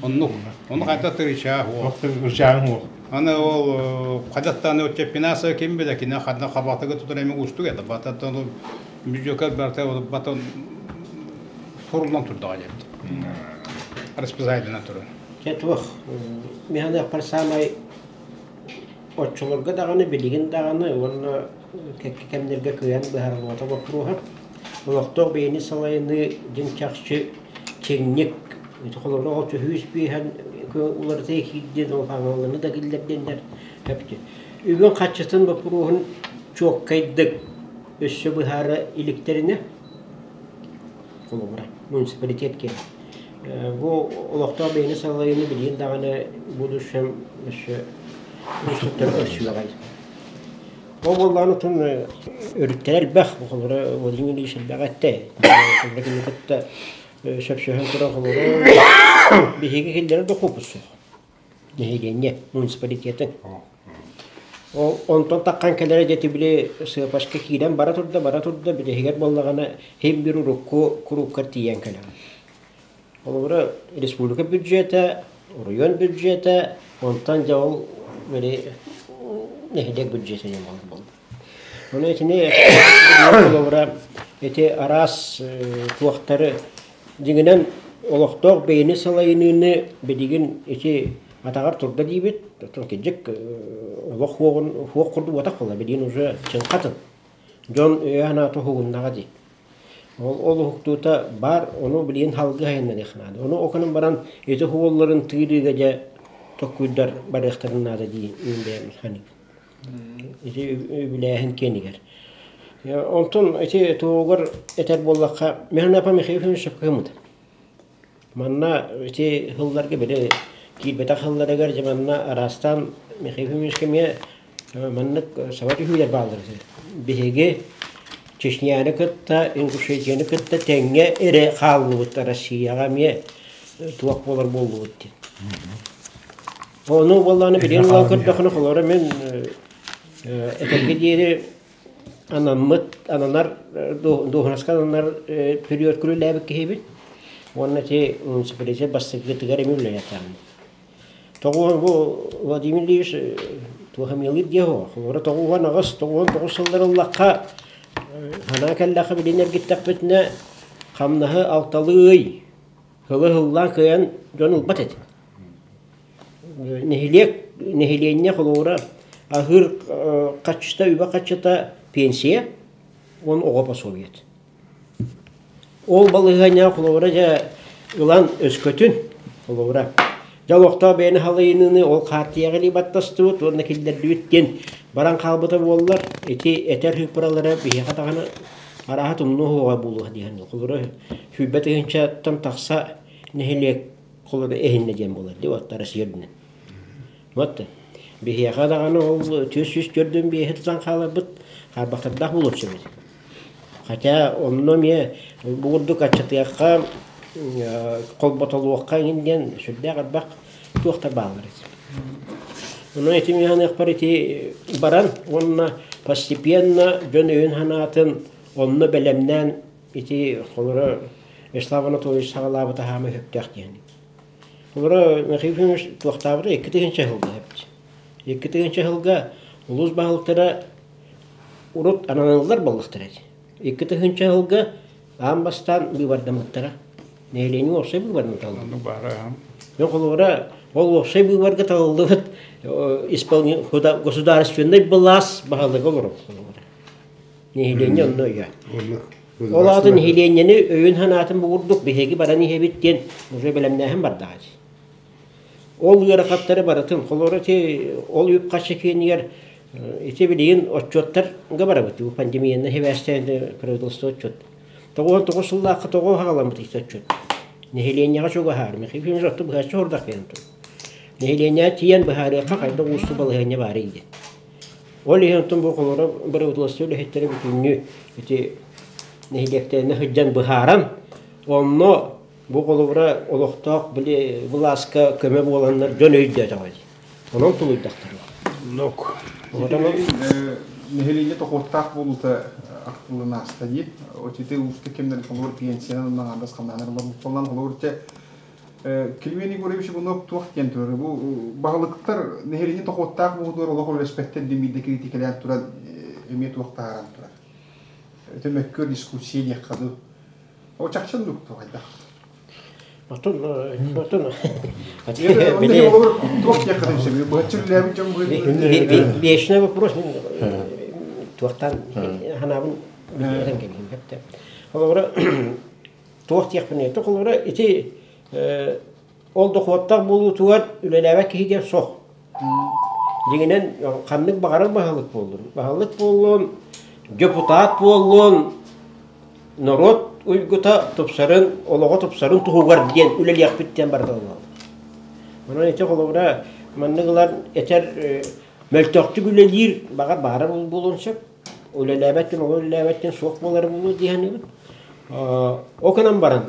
Оннук. Ону хайда тырычаа хуох. Тырычааһын хуох. Аны ол хадаттааны отчеппинаса ким билэ кини хадна хабатыгы тутар эми устук это бататтан бюджетка барта батон суруллан турдаҕа диэбит. Расписаниетынан турар. Дьэ туох миһаныахпар саамай оччолорго даҕаны билигин даҕаны уонна кэккэ кэмнэргэ кыайан быһаарыллыбата боппуруоһа олохтоох бэйэни салайыныы дьиҥ чахчы чиҥник холобура ол түһүүс биэһэн уларытыы киирдин ол хаҥалыны да киллэрдиннэр эпти үбүн хаччытын боппуруоһун чуоккайдык өссө быһаара иликтэринэ холобура муниципалитет киэнэ бу олохтоох бэйэни салайыыны билигин даҕаны будущем өссө уустуктары көрсүөҕэй Ол буоллаҕына отон өрүттэрэ элбэх, холобура Владимир Ильич элбэҕи эттэ. Холобура кини кытта сөпсөһөн туран холобура биһиги киллэрэр дохуоппут суох. Нэһилиэнньэ муниципалитетын. Ол онтон таххан кэлэрэ дьэ били сыапашка киирэн бара турда, бара турда, бүтэһигэр буоллаҕына һин бир урукку курууктар тиийэн кэлэҕин. Холобура, республика бюджета, оройуон бюджета, онтон дьэ ол били нэһилиэк бюджета диэн буолар буолла. Ону итини холобура ити араас туохтары дьиҥинэн олохтоох бэйэни салайыныыны билигин ити атаҕар турда диибит, оттон кырдьык олох хуоҕун хуох курдук буотах буолла билигин уже чыҥхатын. Дьон өйө-санаата уһугуннаҕа дии. Ол ол уһуктуута баар, ону билигин халгы айаннаныах наада. Ону окунан баран ити уһуолларын тыырыыга дьэ токкуйдар барыахтарын наада дии мин бэйэм саныыбын. Ити үбүлээһин киэнигэр. Онтон ити туһугар этэр буоллахха, Михаил Михаил Ефимович кыһыммыт. Манна ити сылларга били киирбэтэх сылларыгар дьэ манна араастаан Михаил Ефимовичка эмиэ маннык саба түһүүлэр бааллар. Биһиги Чечняны кытта, Ингушетияны кытта тэҥҥэ эрэ хааллыбыт Россияҕа эмиэ туох буолар буоллубут диэн. Ону буоллаҕына билигин ылан көрдөххүнэ холоро мин этэргэ диэри анаммыт ананар дуоһунаска ананар период күрүлээбит киһибит уонна ити муниципалитет бастакытыгар эмиэ үлэлээтэҕим. Тоҕо бу Владимир Ильич туох эмиэлиир диэ суоҕа. Холобура 98, 99 сыллар ыллахха санаа кэллэххэ билин эргиттэхпитинэ хамнаһы алталыы ый сылы-сыллаан кыайан дьон ылбат этэ. Нэһилиэк, нэһилиэнньэ холобура аһыыр хаччыта, үбэ-хаччыта пенсия уонна оҕо пособиета. Ол балаһыанньаҕа холобура дьэ ылан өскөтүн холобура дьэ олохтоох бэйэни халыйыныыны ол хаартыйаҕа илии баттастыбыт уонна киллэрдибит диэн баран хаалбыта буоллар ити этэр сыыппаралара биһиэхэ даҕаны арааһа тумнуо суоҕа буолуо диэн холобура 20 тыһыынчаттан тахса нэһилиэк холобура эһиннэ диэн буолар дии вот Россия үрдүнэн. Вот биһиэхэ даҕаны ол 445 тутан хааларбыт хаарбахтардаах буолуон сөп этэ. Хотя онно эмиэ бу курдук аччатыахха, холботолуохха иҥин диэн сүрдээх элбэх туохтар бааллар этэ. Онон ити миһаныахпар ити баран уонна постепенно дьон өйүн-санаатын онно бэлэмнээн ити холоро Вячеслав Анатольевич саҕалаабыта хаама сөптөөх диэн. Холоро Михаил Ефимович туохтаабыта 2000 сылга эбит. 2000 сылга улуус баһылыктара урут ананаллар буоллахтара дии. 2000 сылга аан бастаан быыбардаммыттара. Нэһилиэнньэ уопсай быыбарынан талыллыбыт. Дьон холобура, ол уопсай быыбарга талыллыбыт государственнай былаас баһылыга олорор холобура. Нэһилиэнньэ онно өйө. Ол аата нэһилиэнньэни өйүн-санаатын бугурдук биһиги баран иһэбит диэн уже бэлэмнээһин бардаҕа дии. Ол ыарахаттары барытын, холобура ити ол үп-харчы киэнигэр ити билигин отчуоттарга барабыт. Бу пандемияны сибээстээн правительство отчуот. 99 сыллаахха тоҕо хаҕаламмыт ити отчуот. Нэһилиэнньэҕэ чугаһаар. Михаил Ефимович отту быһаччы хордах диэн тур. Нэһилиэнньэҕэ тиийэн быһаарыахха хайдах уустук балаһыанньа баарый диэн. Ол иһин оттон бу холобура правительство үлэһиттэрэ бүтүннүү ити нэһилиэктэринэ сылдьан быһааран, онно Бу холобура олохтоох били былааска көмө буоланнар дьон өйдөөтөҕө дии. Онон тулуйдахтара. Нок. Нэһилиэнньэ тохуоттаах буолуута ахтыллан ааста дии. Ити уустук кэмнэр холобур пенсиянан уонна аҥаардас хамнаһынан ылар холобур те Килмен Егорович Иванов туох диэн турар? Бу баһылыктар нэһилиэнньэ тохуоттаах буолуутугар олох үлэспэттэр диэн биирдэ критикэлээн туран эмиэ туох таһааран турар. Это мөккүөр дискуссия диэххэ дуу. Ол чахчы оннук хайдах? Отун отун Вечный вопрос туохтан ханаабын билэрин кэлиим хэптэ. Холобура туох диэхпин холобура ити ол дохуоттаах буолуутугар үлэлээбэт киһи диэн суох. Дьиҥинэн ханнык баҕарар баһылык буоллун, баһылык буоллун, депутат буоллун, норуот уйгута тупсарын, олоҕо тупсарын туһугар диэн үлэлиэхпит диэн барыта ыллаллар. Онон ити холобура маннык ылар этэр мөлтөхтүк үлэлиир баҕар баҕарар буолуон сөп. Үлэлээбэт ол үлэлээбэт диэн суох буолара буолуо дии саныыбын. Ол гынан баран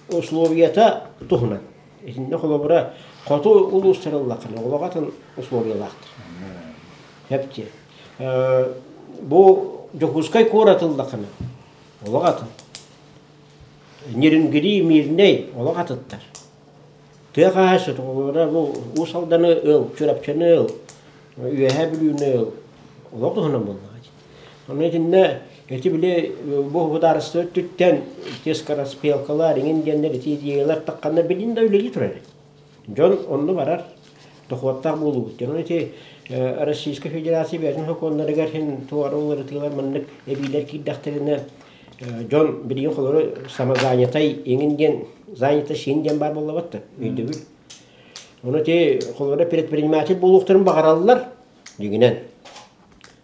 условията туһунан. Итиннэ холобура хоту улуустар ыллаххына олох атын условиялаахтар. Эпти. Бу Дьокуускай куорат ыллаххына олох атын. Нерюнгри, Мирнэй олох атыттар. Тыа хаһаайыстыбата холобура бу Уус Алданы ыл, Чурапчыны ыл, Үөһээ Бүлүүнү ыл олох туһунан буоллаҕа дии. Онно итиннэ ити били бу судаарыстыба өттүттэн ити скороспелкалар иҥин диэннэр ити идеялар тахханна билин да үлэлии турар эбит. Дьон онно барар дохуоттаах буолуубут диэн. Онон ити Российскай Федерация бэйэтин сокуоннарыгар иһин туора уларытыылар маннык эбиилэр киирдэхтэринэ дьон билигин холору самозанятай иҥин диэн занята син диэн баар буоллабат да өйдөбүл. Ону ити холобура предприниматель буолуохтарын баҕараллар дьиҥинэн.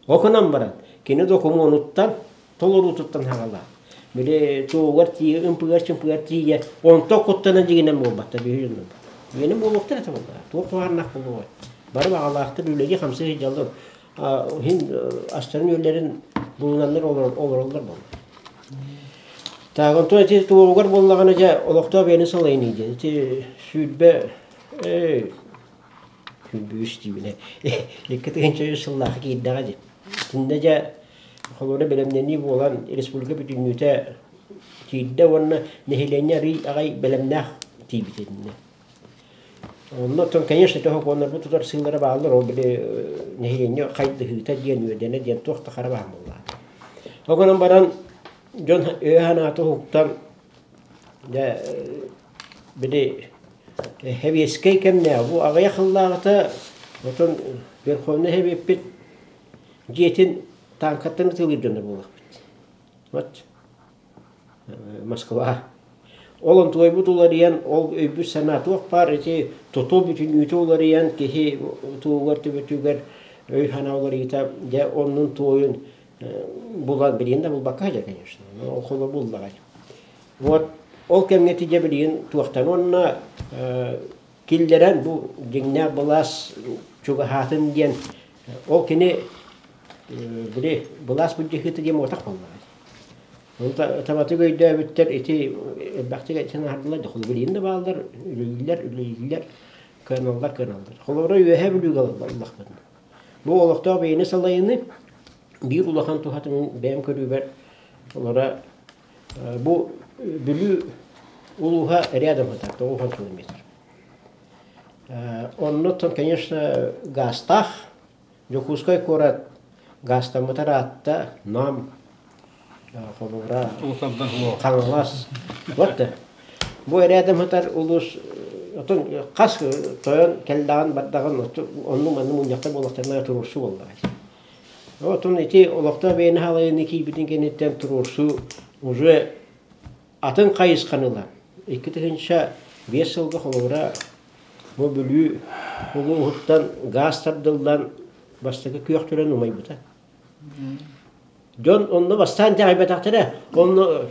Ол гынан баран, кини докумуонуттан, толоруутуттан хаҕалаах. Били туоугар тиийэ, ымпыгар-чымпыгар тиийэ, онтон куттанан дьиҥинэн буолбаттар биһи дьоннор. Дьиҥинэн буолуохтар этэ буоллаҕа. Туох туһааннаах буолуой? Бары баҕалаахтар үлэлии-хамсыы сылдьаллар. Иһин астарын-үөллэрин булунаннар олороллор буолла. Так, онтон ити туоҕугар буоллаҕына дьэ олохтоох бэйэни салайыныы диэн. Ити 20 23 диибин 2003 сыллаахха киирдэҕэ дии. Итиннэ дьэ холобура бэлэмнэнии буолан республика бүтүннүүтэ киирдэ уонна нэһилиэнньэ арыый аҕай бэлэмнээх тиийбит итиннэ. Онно оттон, конечно, тоһокуоннарбыт тутар сыылара бааллар, ол били нэһилиэнньэ хайдыһыыта диэн, үөдэнэ диэн туох да хара баһаам буоллаҕа. Ол гынан баран дьон өйө-санаата уһуктан дьэ били сэбиэскэй кэмнээх бу аҕыйах сыллааҕыта отон Верховнай Сэбиэппит дьиэтин тааҥкаттан ытыалыыр дьоннор буоллахпыт. Вот Москва. Ол онтуойбут уларыйан, ол өйбүт санаа туох баар ити тутул бүтүннүүтэ уларыйан киһи туһугар төбөтүгэр өй-санаа уларыйыыта дьэ оннун туойун булан билигин да булбакка сылдьар конечно ол холо буллаҕай. Вот ол кэмҥэ ити дьэ билигин туохтан уонна киллэрэн бу дьиҥнээх былаас чугаһаатын диэн ол кини били былаас былдьаһыыта диэн муотах буоллаҕай. Табатык өйдөөбүттэр ити элбэхтик этэн аһардылар, билигин да бааллар, үлэлииллэр, үлэлииллэр, кыаналлар, кыаналлар. Холобура, Үөһээ Бүлүүгэ ыллахпытына. Бу олохтоох бэйэни салайыны биир улахан туһатын бэйэм көрүүбэр олора бу Бүлүү улууһа рядом сытар, 90 километр. Оннуттан, конечно, гаастаах Дьокуускай куорат гаастаммыта ыраатта, Нам, холобура, Хаҥалас. Вот да. Бу эрээдэм сытар улуус отон хас тойон кэллэҕин бардаҕын оннук маннык мунньахтар буоллахтарына туруорсуу буоллаҕай. Отон ити олохтоох бэйэни халайыыны киирбитин кэнниттэн туруорсуу уже атын хайысханы ылан 2005 сылга холобура Бу Бүлүү улууһуттан гаас тардыллан бастакы күөх түрэн умайбыта. Дьон онно бастаан итэҕэйбэтэхтэрэ, онно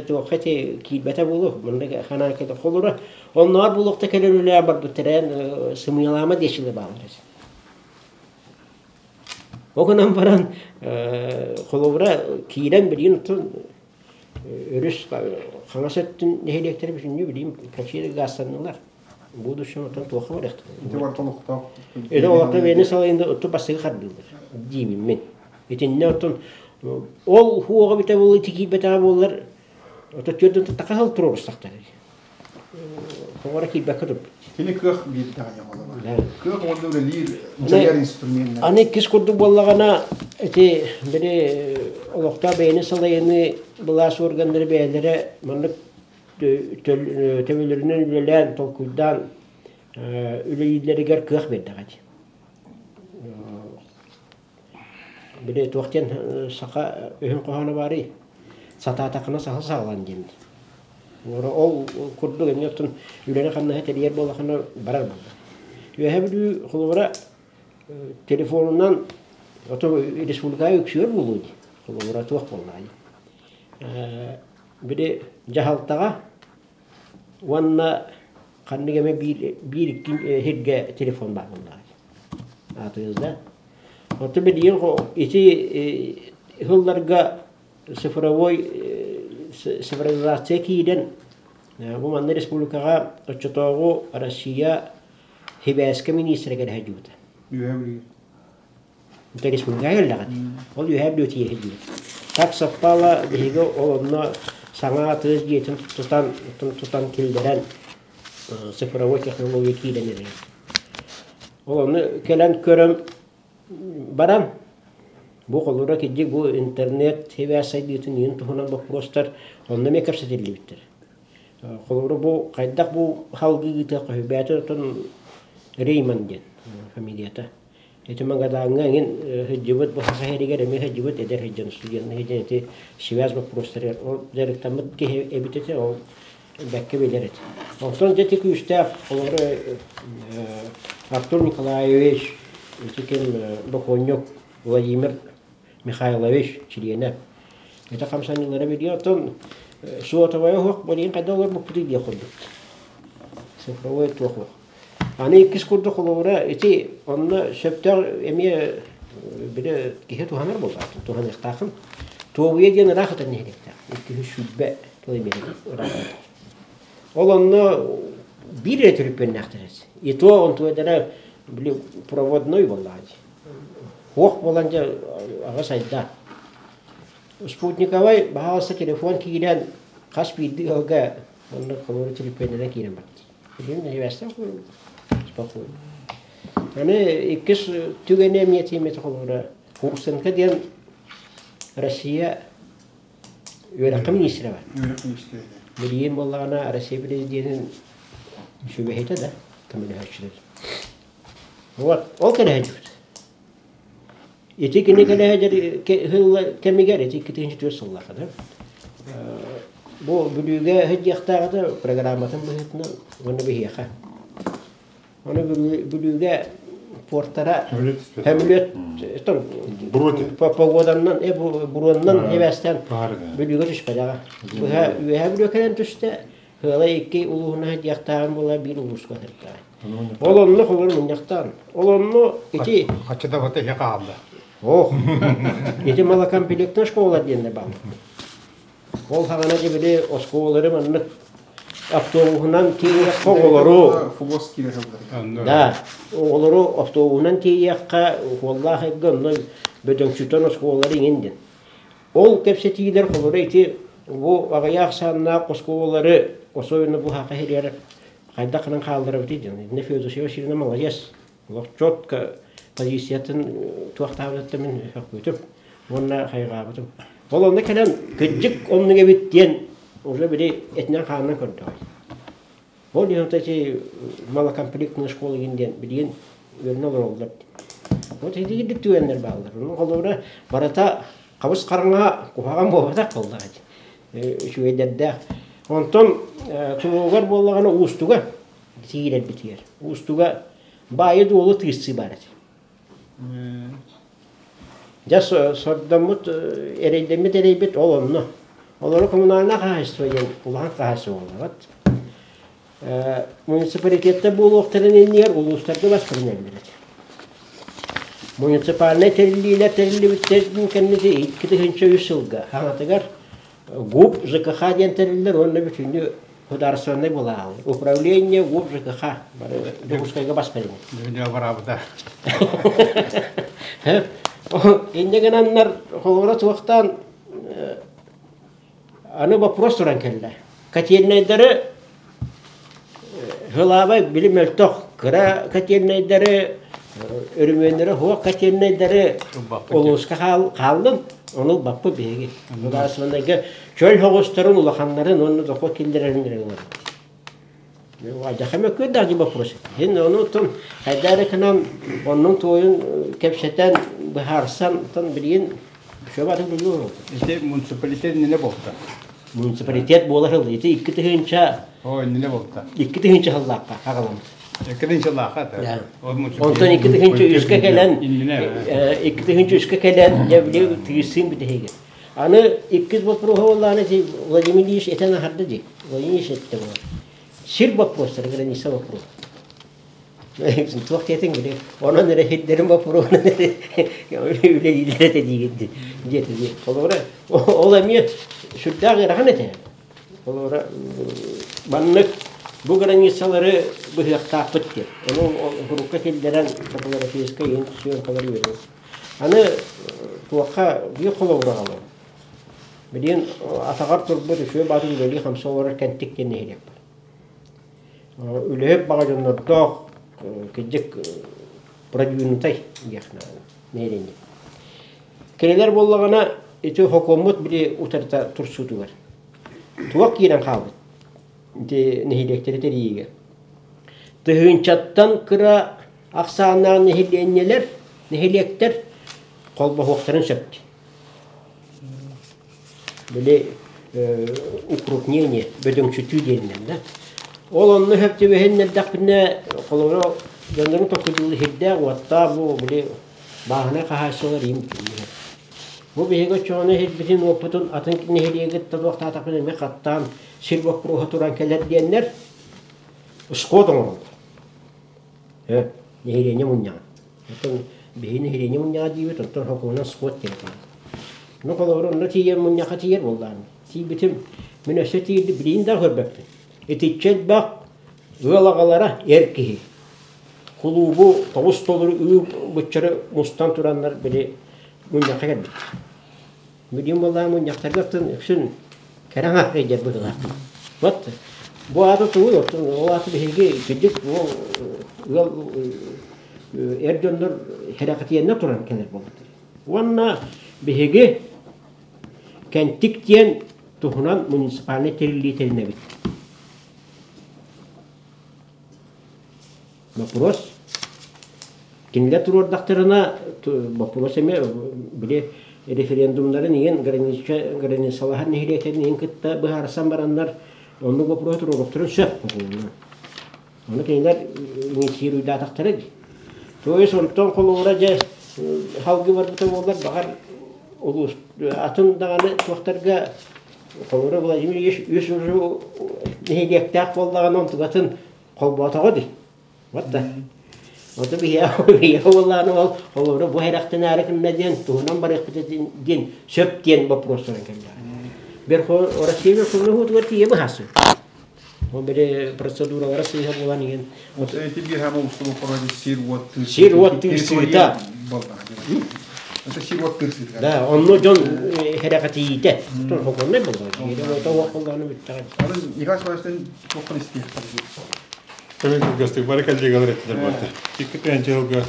туохха ити киирбэтэ буолуо, манна ханаан кэлэ холура, оннооҕор буолуохта кэлэр үлэлээн барбыттара сымыйалаама диэччилэр бааллар. Ол гынан баран холобура киирэн билигин Өрүс хаҥас өттүн нэһилиэктэрэ бүтүннүү билигин практически гастаннылар. Будущем оттон туохха барыахтара. Ити барыта олохтоох. Ити олохтоох бэйэни салайында отту бастакы хардыылар диибин мин. Итиннэ оттон ол хуоҕа бүтэ буолла ити киирбэтэҕэ буоллар ото түөрт таха сыл туруорустахтар. Хоҕоро киирбэккэ турбут. Кини кыах биэрдэҕэ холобура. Кыах уонна үлэлиир дьайар инструменнар. Аны иккис курдук буоллаҕына ити били олохтоох бэйэни салайыныы былаас органнара бэйэлэрэ маннык төбөлөрүнэн үлэлээн толкуйдаан үлэлииллэригэр кыах биэрдэҕэ дии. Били туох диэн саха өһүн хоһооно баарый? Сатаатаххына саха саҕалан диэн. Ол курдук эмиэ оттон үлэни-хамнаһы тэрийэр буоллаххына барар буолла. Үөһээ Бүлүү холобура телефонунан ото республикаҕа үксүөр буолуо дии. Холобура туох буоллаҕай? Били дьаһалтаҕа уонна ханнык эмэ биир биир икки сиргэ телефон баар буоллаҕай. Аатыгыз да? Оттон билигин ити сылларга цифровой цифровизация киирэн бу манна республикаҕа оччотооҕу Россия сибээскэ миниистирэ кэлэ сылдьыбыта. Үөһээ Бүлүү. Это республикаҕа кэллэҕит. Ол Үөһээ Бүлүү тиийэ сылдьыбыт. Так совпало биһиги ол онно саҥа тыас дьиэтин тутан тутан киллэрэн цифровой технология киирэн эрэр. Ол ону кэлэн көрөн баран, бу холобура кирдик бу интернет сибээс сайдыытын иһин туһунан боппуруостар онно эмиэ кэпсэтиллибиттэр. Холобура бу хайдах бу халгыы ыытыахха сөбөөтө оттон Рейман диэн фамилията. Ити Магадаҥҥа эҥин сылдьыбыт, бу Саха сиригэр эмиэ сылдьыбыт эдэр сылдьан студенныы сылдьан ити связь боппуруостарыгар ол дьарыктаммыт киһи эбит этэ, ол бэккэ билэр этэ. Онтон дьэ ити күүстээх холобура Артур Николаевич, ити ким бокуонньук Владимир Михайлович чилиэнэ. Ити хамсаныылара билиэ оттон суотабайа суох билигин хайдах олорбуппутуй диэх курдук. Цифровой туох суох. Аны иккис курдук холобура ити онно сөптөөх эмиэ били киһи туһанар буолбат туһаныахтааххын. Туобуйа диэн ыраах ытар нэһилиэктээх. 220 километр ыраах. Ол онно биир эрэ түрүппүөннээхтэр. И то онтуойдара били проводной буоллаҕа дии. Хуох буолан дьэ аҕа сайда. Спутниковай баһаалыста телефон киирэн хас биирдии ыалга онно холууру түрүппүөннэрэ киирэн барда. Билигин нэһибэстээх спокойно. Аны иккис түгэни эмиэ тиэмэтэ холобура Курсенко диэн Россия үөрэххэ министрэ бар. Үөрэх министрэ. Билигин буоллаҕына Россия президенин сүбэһитэ да көмөлөһөөччүлэр. Вот, ол кэлэһэ Ити кини кэлэһэ кэмигэр ити 2004 сыллаахха да бу Бүлүүгэ сылдьыахтааҕыта программатын быһыытынан уонна биһиэхэ Ону Бүлүүгэ портара көмүлүөт погоданнан буруоннан эбээстээн Бүлүүгэ түспэтэҕэ. Быһа Үөһээ Бүлүү кэлэн түстэ, Ыала икки улууһуна сылдьыахтааҕын буола биир улууска сырыттаҕа. Ол онно холобур мунньахтаан. Ол онно ити Хаччыта бата иһэ хаалла. Ох, ити малокомплектная школа диэннэр бааллар. Ол саҕана дьэ били оскуолалары маннык автобуһунан тиийиэххэ оҕолору Фугас киирэ сылдьар. Да, оҕолору автобуһунан тиийиэххэ, уоллаах эргэ онно бөдөҥсүтэн оскуолалары иҥин диэн. Ол кэпсэтиилэр холобура ити бу аҕыйах ахсааннаах оскуолалары особенно бу Саха сиригэр хайдах гынан хаалларабытый диэн. Инна Феодосия Васильевна молодец. Олох четко позициятын туохтаабытыттан мин сөхпүтүм уонна хайҕаабытым. Ол онно кэлэн кырдьык оннук эбит диэн уже били этинэн-хаанынан көрдөҕө. Ол иһин эти малокомплектные школы диэн билигин үөрэнэ олороллор. Вот ити түгэннэр бааллар. Онон холобура барыта хабыс хараҥа куһаҕан буолбатах буоллаҕа дии. Үчүгэйдэрдээх. Онтон тулугар буоллаҕына уустуга киирэрбитигэр уустуга баайы-дуолу тыырсыы баар этэ. Дьэ сордоммут эрэйдэммит эрэйбит ол онно. Олору коммунальнай хаһаайыстыба диэн улахан хаһаайыстыба буоллаҕыт. Муниципалитеттар буолуохтарын иннигэр улуустарга бас бэринэллэр этэ. Муниципальнай тэриллиилэр тэриллибиттэрин кэнники 2003 сылга хаҥатыгар ГУП ЖКХ диэн тэриллэр уонна бүтүннүү Государственнай былааҕы управление ГУП ЖКХ бары Дьокуускайга бас бэринэр. Дүнүйэ бараабыта. Инньэ гынаннар холобура туохтаан аны вопрос туран кэллэ. Котельнайдары Һылаабай били мөлтөх кыра котельнайдары өрөмүөннэрэ суох котельнайдары улууска хааллын, ону ылбаппыт биһиги. Государственнайга чөл соҕустарын улаханнарын уонна дохуот киллэрэрин эрэ ылабыт. Адьаха мөккүөрдээх дии вопрос. Иһин ону оттон хайдах эрэ гынан оннун туойун кэпсэтэн, быһаарсан, оттон билигин Шөбатын билиэ Ити муниципалитет иннинэ буолта. Муниципалитет буолар сыл. Ити 2000 О, иннинэ буолта. 2000 сыллаахха хаҕаламмыт. 2000 сыллаахха да. Онтон 2003-кэ кэлэн 2003-кэ кэлэн дьэ били тыырсыын бүтэһигэ. Аны иккис вопроһу буоллаҕына ити Владимир Ильич этэн аһарда дии. Владимир Ильич эттэ буолар. Сир вопростара, граница вопрос. Туох диэтиҥ били онон эрэ сирдэрин боппуруоһунан эрэ үлэлииллэр этэ диигин диэтэ дии. Холобура ол эмиэ сүрдээх ыарахан этэ. Холобура маннык бу границалары быһыахтаахпыт диэн. Ону урукка киллэрэн топографическай иһин съемкалар үөрэн. Аны туохха биир холобура аҕалабын. Билигин атаҕар турбут үчүгэй баатын үлэлии-хамсыы олорор Кэнтик диэн нэһилиэк бар. Үлэһит баҕа дьоннордоох кырдьык продвинутай диэх нэһилиэнньэ. Кинилэр буоллаҕына ити хокуоммут били утарыта турсуутугар туох киирэн хаалбыт ити нэһилиэктэри тэрийиигэ. Тыһыынчаттан кыра ахсааннаах нэһилиэнньэлэр, нэһилиэктэр холбоһуохтарын сөп. Били укрупнение, бөдөҥсүтүү диэннэр да. Ол онно сөп түбэһиннэрдэхпинэ, холобура, дьоннорун токкудуулу сирдээх уоттаах бу били бааһынай хаһаайыстыбалар иим Бу биһиги оччоҕуна сирбитин уоппутун атын нэһилиэги туохтаатахпына эмиэ хаттаан сир боппуруоһа туран кэлэр диэннэр сход оҥороллор. Нэһилиэнньэ мунньаҕа. Оттон биһиги нэһилиэнньэ мунньаҕа диибит, оттон сокуонунан сход диэн. Ну холобур онно тиийэн мунньахха тиийэр буоллаҕым. Тиийбитим, мин өссө тиийди билигин да көрбөппүн. Итиччэ элбэх ыал аҕалара эр киһи. Кулуубу тоҕус толору ыы быччары мустан тураннар били мунньахха кэлбиттэр. Билигин буоллаҕа мунньахтарга оттон үксүн кэрэ аҥаар сылдьар быһыылаах. Вот бу аата тугуй оттон ол аата биһиги кырдьык ол ыал эр дьоннор сэрэхэтийэннэ туран кэлэр буолбуттар. Уонна биһиги Кэнтик диэн туһунан муниципальнай тэриллии тэринэбит. Вопрос. Кинилэр туруордахтарына боппуруос эмиэ били референдумнарын иһин границалаһар нэһилиэктэрин иһин кытта быһаарсан бараннар оннук боппуруоһу туруоруохтарын сөп. Ону кинилэр инициируйдаатахтара дии. То есть онтон холобура дьэ халгы барбыта буоллар баҕар улуус атын даҕаны туохтарга холобура Владимир Ильич үс нэһилиэктээх буоллаҕына онтукатын холбоотоҕо дии. Вот да. Ото биһиэхэ буоллаҕына ол холобура бу сэрэхтэнээри гынна диэн туһунан барыахпыт диэн сөп диэн боппуруостарын кэллэҕэ. Верхов Россия Верховный суутугар тиийэ быһаарсыы. Ол били процедуралара сыыһа буолан иһин. Вот эти биир хаама устубу короче сир уот тыыр. Сир уот тыырсыыта. Это сир уот тыырсыыта. Да, онно дьон сэрэхэтийиитэ. Хоконнай буолла. Киһи уох буоллаҕына бүттэҕэ. Аны Николай Николаевичтан туоххан истиэхтэр. Кэлин кылгастык бары коллегалар эттилэр барыта. Икки тыһыынча сылга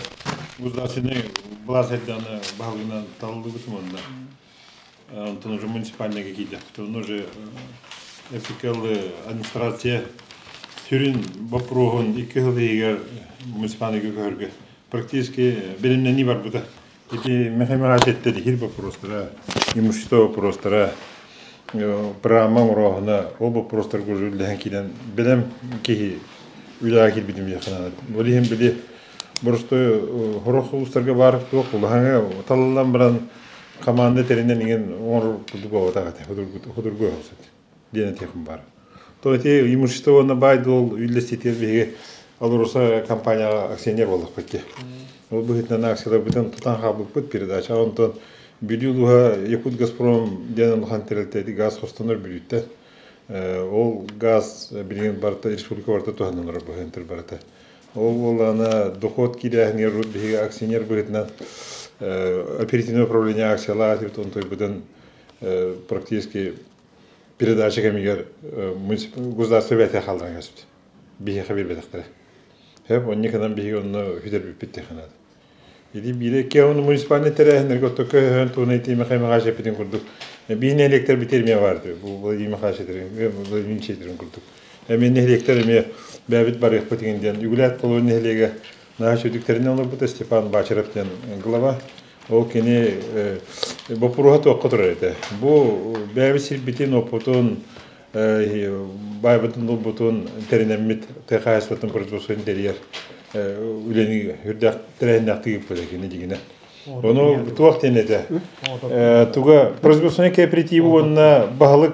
государственный былаас эрдэҕинэ баһылыгынан талыллыбытым онно. Онтон уже муниципальныйга киирдэхпит. Онно уже ФКЛ администрация сүрүн боппуруоһун икки сыл иһигэр муниципальныйга көһөргө практически бэлэмнэнии барбыта. Ити Михаил Михайлович эттэ дихир боппуруостара, имущество боппуруостара, программа оҥорооһуна, ол боппуруостарга уже үлэлэһэн киирэн бэлэм киһи үлэҕэ киирбитим диэххэ Ол иһин били боростуой сорох улуустарга баар туох улахаҥа талыллан баран команда тэринэн иҥэн оҥорор курдук буолбатах этэ, худургу оһос этэ диэн этиэхим баар. То эти имущество уонна баай-дуол үллэстиитигэр биһиги Алроса компанияҕа акционер буоллахпыт дии. Ол быһыытынан акцияларбытын тутан хаалбыппыт передача. Онтон Бүлүү улууһа Якут Газпром диэн улахан тэрилтэ газ хостонор Бүлүүттэн. Ол газ билигин барыта республика барыта туһанылар быһыытынан барыта. Ол буоллаҕына дохуот киирээһинигэр урут биһиги акционер быһыытынан оперативное управление акциялаах этибит, онтуйбутун практически передача кэмигэр государство бэйэтэ хаалларан кэспит. Биһиэхэ биэрбэтэхтэрэ. Сөп, онньуканан биһиги онно сүтэрбиппит диэххэ Ити биирэ икки муниципальнай тэрээһиннэргэ отто көһөн туһунан ити Михаил Михайлович эппитин курдук биир нэһилиэктэр битермия баар бу Владимир Михайлович Владимир Ильичтерин курдук. Эмиэ нэһилиэктэр эмиэ бэйэбит барыахпыт игин диэн Үгүлээт Холуон нэһилиэгэ наһаа сүдүктэринэн олорбута Степан Бачаров диэн глава. Ол кини боппуруоһа туохха турар этэ. Бу бэйэбит сирбитин, оппутун, баайбытын булбутун тэринэммит тыа хаһаайыстыбатын производствотын тэрийэр үлэни үрдээх тэрээһиннээхтик ыыппыта кини дьигинэ. Ону туох диэн этэ? Туга производственный кооператив уонна баһылык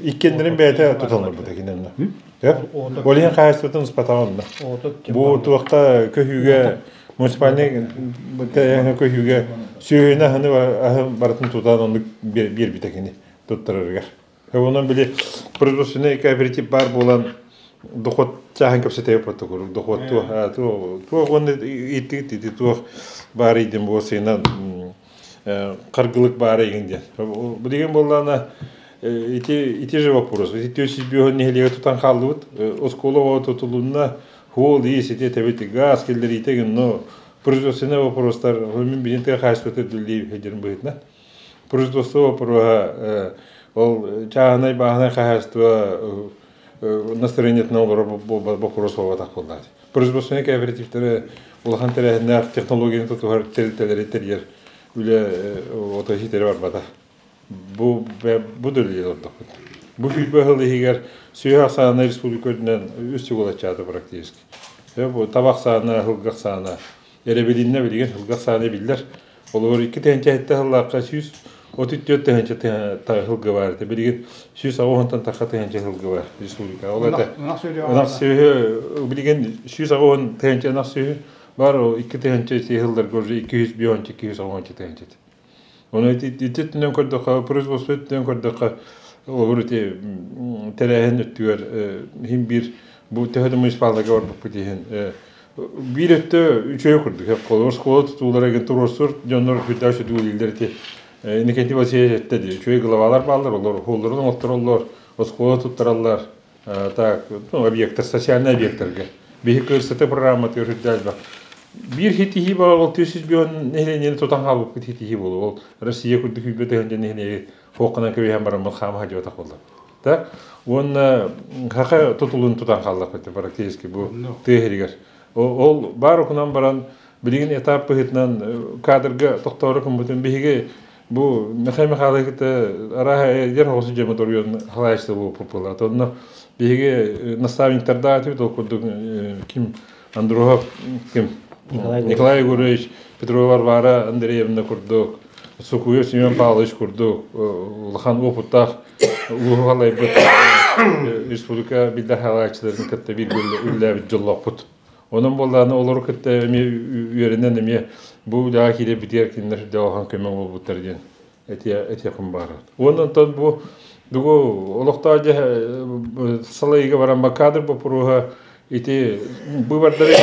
иккиэннэрин бэйэтэ туталларбыта кини онно. Ол иһин хаһаайыстыбатын ыспатаҕа онно. Бу туохта көһүүгэ муниципальный көһүүгэ сүөһүнү аһыны аһын барытын тутан оннук биэрбитэ кини туттарарыгар. Онон били производственный кооператив баар буолан дохуот чааһын кэпсэтэ протокол дохуот туох туох уонна ити ити туох баар идин буолсайынан харгылык баар игин диэн. Билигин буоллаана ити ити же вопрос. Ити 405 нэһилиэгэ тутан хааллыбыт. Оскуола оҕо тутулунна, хуол ис ити этэбит газ киллэриитэ гин, производственный вопростар мин билин тыа хаһаайыстыбата үлэлии сылдьарын быһыытынан. Производство боппуруоһа ол чааһынай бааһынай хаһаайыстыба настроениетынан олорор боппуруос буолбатах буоллаҕа. Производственнай кооперативтары улахан тэрээһиннээх технологияны тутуһар тэрилтэлэри тэрийэр үлэ ото ситэри барбата. Бу бу да үлэлиир олордохпут. Бу 20 сыл иһигэр сүөһү ахсаана республика үрдүнэн үс төгүл аччаата практически. Бу таба ахсаана, сылгы ахсаана эрэбилиннэ билигин сылгы ахсаана биллэр. Олор 2 тыһыынча сыллаахха 134 тыһыынча сылгы баар этэ. Билигин 180-тан тахха тыһыынча сылгы бар республика. Ол это ынах сүөһү билигин 180 тыһыынча ынах сүөһү бар, ол 2 тыһыынча сылларга уже 250 280 тыһыынча. Оны ити өттүнэн көрдөххө, производство өттүнэн көрдөххө, олор ити тэрээһин өттүгэр иһин биир бу төһө да муниципалга барбыппыт иһин биир өттө үчүгэй курдук. Холобур, школа тутуулара ген туруорсур дьоннор үрдээх үчүгэй ити Иннокентий Васильевич этте дии. Үчүгэй главалар бааллар, олор холлорун оҥоттороллор, оскуола туттараллар. Так, ну, объектар, социальный объектарга. Биһи кырсыты программатыгар үрдээх биир хитиһии бар, ол 301 нэһилиэнньэни тутан хаалбыппыт хитиһии буолуо. Ол Россия курдук күүрбэ тыһыынча нэһилиэги хуохханан кэбиһэн бараммыт хаама хадьыбатах буолла. Так, уонна хаха тутулун тутан хааллахпыт практически бу тыа иһигэр. Ол баар окунан баран билигин этап быһыытынан кадрга тохтоору кыммытын биһиги бу Михаил Михайлович кытта арааһа эдэр оҕусу дьэмэ торуйан халаайчыта буолпуппула. Онно биһиги наставниктардаах этибит, ол курдук ким Андрухов ким Николай Егорович, Петрова Варвара Андреевна курдук, Сукуев Семен Павлович курдук улахан опыттаах улууһу халайбыт республика биллэр халааччыларын кытта бииргэ үлэлээбит дьоллоохпут. Онон буоллаҕына олору кытта эмиэ үөрэнэн эмиэ бу үлэҕэ киирэрбитигэр кинилэр сүрдээх улахан көмө буолбуттар диэн этиэхпин баҕарабын. Уонна онтон бу дугу олохтоох дьэ салайыыга баран кадр боппуруоһа ити быыбардары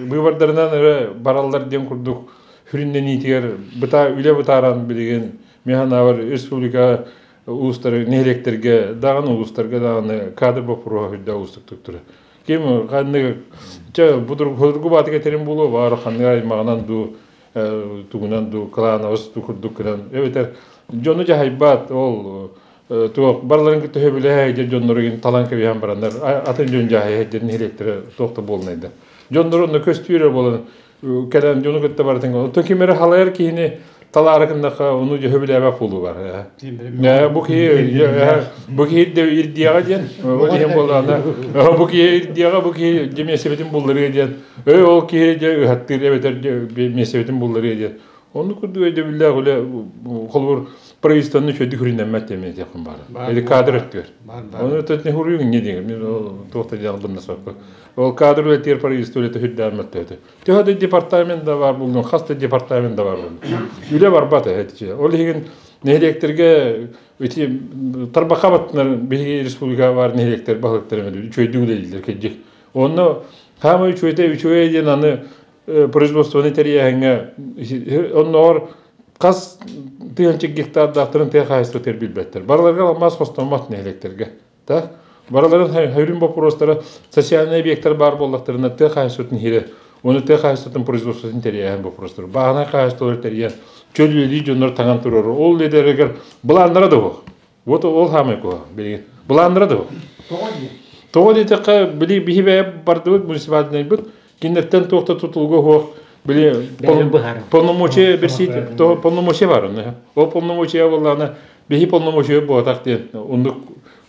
быыбардарынан эрэ бараллар диэн курдук сүрүннэниитигэр быта үлэ бытааран билигин мин санаабар республика улуустары нэһилиэктэргэ даҕаны улуустарга даҕаны кадр боппуруоһа үрдээх уустуктук турар. Ким ханнык чэ будургу баатык этерин буолуо баар ханнык аймаҕынан дуу тугунан дуу кылаанабыс дуу курдук гынан эбэтэр дьону дьаһайбат ол туох барыларын кытта сөбүлэһэ дьон дьоннору талан кэбиһэн бараннар атын дьон дьаһайа диэн нэһилиэктэрэ туох да буолунайда дьоннору онно көстүүрэ буолан кэлэн дьону кытта барытын оттон ким эрэ халайар киһини талаары гыннахха ону дьөһүбүлээбэт буолуу бар бу киһи бу киһи ирдиэҕэ диэн ол иһин буоллаҕына бу киһи ирдиэҕэ бу киһи дьэ миэстэбитин булларыа диэн өй ол киһи дьэ ыһаттыыр эбэтэр миэстэбитин булларыа диэн оннук курдук өйдөбүллээх үлэ холобур правительствоны үчүгэйдик хүрүннэммэт диэн этиэхпин баара или кадр өттүгэр ону өттүн хуруйуҥ не диэн мин туох да диэн бынна соппу ол кадр үлэтигэр правительство үлэтэ үрдээммэт этэ Төһө да департамент да бар булдун, хас да департамент да бар булдун. Үлэ барбат эти. Ол иһин нэһилиэктэргэ ити тарбахха баттынар биһиги республика бар нэһилиэктэр баһылыктар үчүгэйдик үлэлииллэр кэдьик. Онно хаамай үчүгэйдэ үчүгэй диэн аны производствоны тэрийээһиҥҥэ оннооҕор хас тыһыынча гектардаахтарын тыа хаһаайыстыбатыгар билбэттэр. Барыларга алмаас хостоммот нэһилиэктэргэ. Так, барыларын хөрүн боппуруостара социальнай объектар баар буоллахтарына тыа хаһаайыстыбатын иһирэ, уонна тыа хаһаайыстыбатын производствотын тэрийээһин боппуруостара. Бааһынай хаһаайыстыбалары тэрийэн, чөл үлэлии дьоннор таҥан турар. Ол лидеригэр былааннара да суох. Вот ол хаамай куһа билигин. Былааннара да суох. Тоҕо дии? Тоҕо диэтэххэ, били биһи бэйэ бардыбыт муниципальнайбыт, кинилэртэн туох да тутулуга суох били полномочия берсиит полномочия бар. Ол полномочия буоллаҕына биһи полномочия буолатах диэн оннук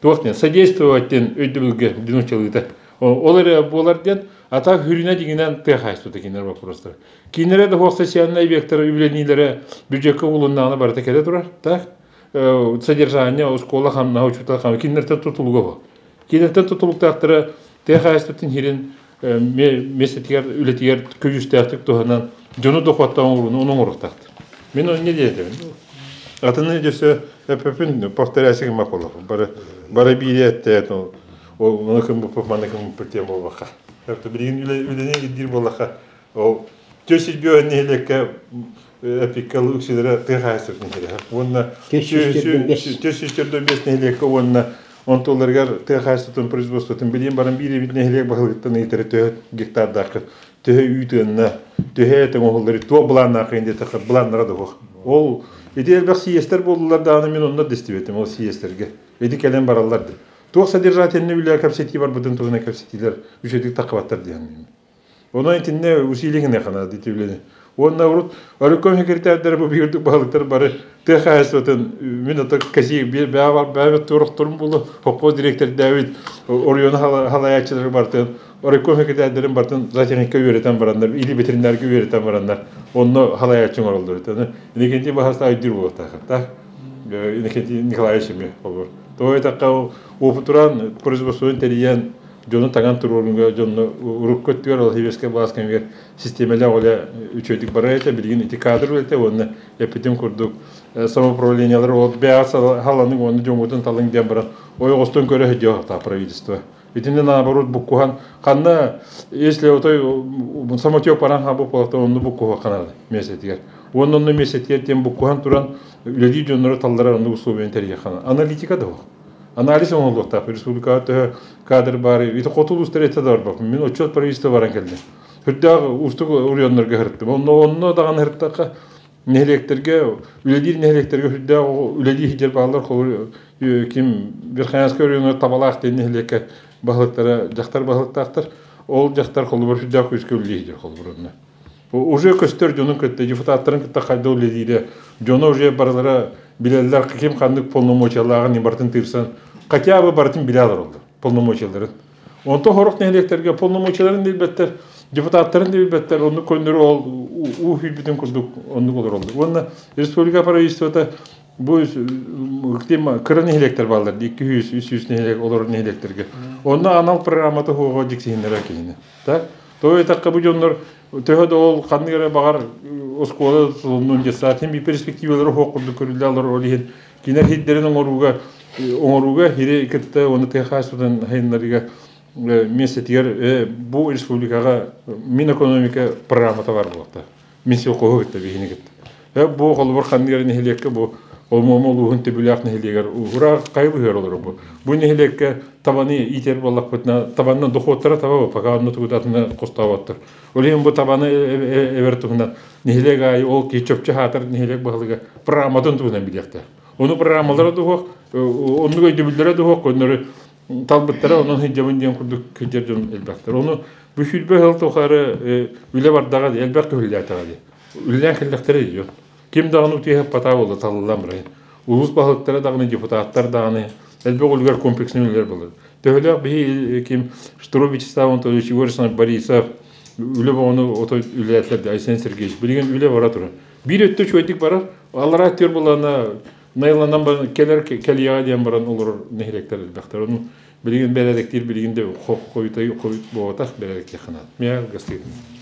туох диэн содействовать диэн өйдөбүлгэ динучалыыта ол эрэ буолар диэн а так хүрүнэ дьиҥинэн тыа хаһаайыстыбата кинилэр вопростара кинилэрэ да суох социальнай объектара үбүлэниилэрэ бюджекка улуннаҕына барыта кэлэ турар так содержание оскуола хамнаһа учуутал хамнаһа кинилэртэн тутулуга бу кинилэртэн тутулуктаахтара тыа хаһаайыстыбатын иһирин миэстэтигэр үлэтигэр көдьүүстээхтик туһанан дьону дохуоттаан оҥорууну ону оҥоруохтаахтар. Мин онно диэтим. Атыны дьөсө эппепин повторяйся гыммак буоллахпын. Бары бары биири эттээн ол ону кыммыппыт маны кыммыппыт диэн буолбакка. Это билигин үлэни ирдиир буоллахха ол төс илбиө нэһилиэккэ эпикка үксүлэрэ тыа хаһаайыстыбатын иһэрэ. Уонна 325 нэһилиэккэ уонна онтуларыгар тыа хаһаайыстыбатын производствотын билиэн баран биир эбит нэһилиэк баһылыгыттан ыйытары төһө гектардааххыт, төһө үүт ыанна, төһө этэ оҥоһуллары, туох былааннааххын диэтэххэ былааннара да суох. Ол ити элбэх сийиэстэр буоллулар даҕаны мин онно да истибэтим ол сийиэстэргэ. Ити кэлэн бараллар да. Туох содержательный үлэ кэпсэтии барбытын туһунан кэпсэтиилэр үчүгэйдик таххыбаттар диэн. Онон итиннэ усилие гыныахха наада ити үлэни. Уонна урут Оройком секретардара бу биирдик баһылыктар бары тыа хаһаайыстыбатын мин ото кэсии бэйэбит туорохторум буолу хоппо директордээбит оройуону халайааччылары бартын Оройком секретардарын бартын зоотехникка үөрэтэн бараннар или ветеринарга үөрэтэн бараннар онно халайааччы оҥороллор. Иннокентий баһаста өйдүүр буолуохтаах. Иннокентий Николаевич эмиэ холбор. Тоҕо этахха опытуран производствоны тэрийэн. Дьону таҥан туруорууга дьонно урукку өттүгэр ол хивеске былаас кэмигэр систиэмэлээх үлэ үчүгэйдик барар этэ. Билигин ити кадр үлэтэ уонна эппитим курдук самоуправлениелар ол бэйэҕэ халаныҥ уонна дьоҥҥутун талыҥ диэн баран ойоҕостон көрө сылдьыахтаах правительство. Итиннэ наоборот буккуһан ханна если отой самотек баран хаалбыт буоллахтар онну буккуһуохха наада миэстэтигэр. Уонна онно миэстэтигэр диэн буккуһан туран үлэлиир дьоннору талларар оннук условияны тэрийиэххэ наада. Аналитика да суох. Анализ оҥоһуллуохтаах. Республикаҕа төһө кадр баары ити хоту улуустар этэ да барбаппын. Мин отчет правительства баран кэллим. Үрдээх уустук оройуоннарга сырыттым. Онно онно даҕаны сырыттахха нэһилиэктэргэ үлэлиир нэһилиэктэргэ үрдээх үлэлии сылдьар бааллар холобур ким Верхоянскай оройуонугар Табалаах диэн нэһилиэккэ баһылыктара дьахтар баһылыктаахтар. Ол дьахтар холобур сүрдээх күүскэ үлэлии сылдьар холобур онно. Уже көстөр дьонун кытта, депутаттарын кытта хайда үлэлиирэ, дьоно уже барылара билэллэр ким ханнык полномочиялааҕын барытын тыырсан, хотя бы барытын билэ олороллор полномочияларын. Онтон сорох нэһилиэктэргэ полномочияларын да билбэттэр, депутаттарын да билбэттэр, оннук көннөрү ол уу сүүрбүтүн курдук оннук олороллор. Уонна республика правительствота бу кыра нэһилиэктэр бааллар, 200-300 нэһилиэк олорор нэһилиэктэргэ. Онно анал программата суоҕа дьиксиһиннэрэр киһини. Так? Тоҕо диэтэххэ бу дьоннор төһө да ол ханнык эрэ баҕар оскуола тутулуннун детсад син биир перспективалары суох курдук көрүллэ олорор ол иһин кинилэр сирдэрин оҥорууга оҥорууга сири кытта уонна тыа хаһаайыстыбатын сайыннарыыга миэстэтигэр бу республикаҕа Минэкономика программата баар буолуохтаах. Минсельхоһу кытта биһини кытта. Бу холобур ханнык эрэ нэһилиэккэ бу Олмуома улууһун Төбүлээх нэһилиэгэр уһура хайы быһыар олорор бу. Бу нэһилиэккэ табаны иитэр буоллахпытына табаннан дохуоттара таба пока онно тугутатына хостооботтор. Ол иһин бу табаны эбэр туһунан нэһилиэк аайы ол киһи чопчу хаатар нэһилиэк баһылыга программатын туһунан билиэхтээх. Ону программалара дуһуох, оннук өйдөбүллэрэ дуһуох, көннөрү талбыттара онон сылдьабын диэн курдук сылдьар дьон элбэхтэр. Ону бу 20 сыл тухары үлэ бардаҕа дии, элбэх көһүллээтэҕэ дии. Үлэлээн кэллэхтэрэ дии дьон. Ким даҕаны утуйа буолла талыллан баран. Улуус баһылыктара даҕаны, депутаттар даҕаны элбэх үлүгэр комплекснай үлэлэр буолар. Төһөлөөх биһи ким Штыров Вячеслав Анатольевич, Егор Александрович Борисов үлэ боҕону ото үлэлээтилэр Айсен Сергеевич. Билигин үлэ бара турар. Биир өттө үчүгэйдик барар, аллараа өттүгэр буоллаҕына Найланан баран кэлэр кэлиэҕэ диэн баран олорор нэһилиэктэр элбэхтэр. Ону билигин бэрээдэктиир билигин да хойутай хойут буолбатах бэрээдэктиэххэ наада. Миэхэ гастыытын.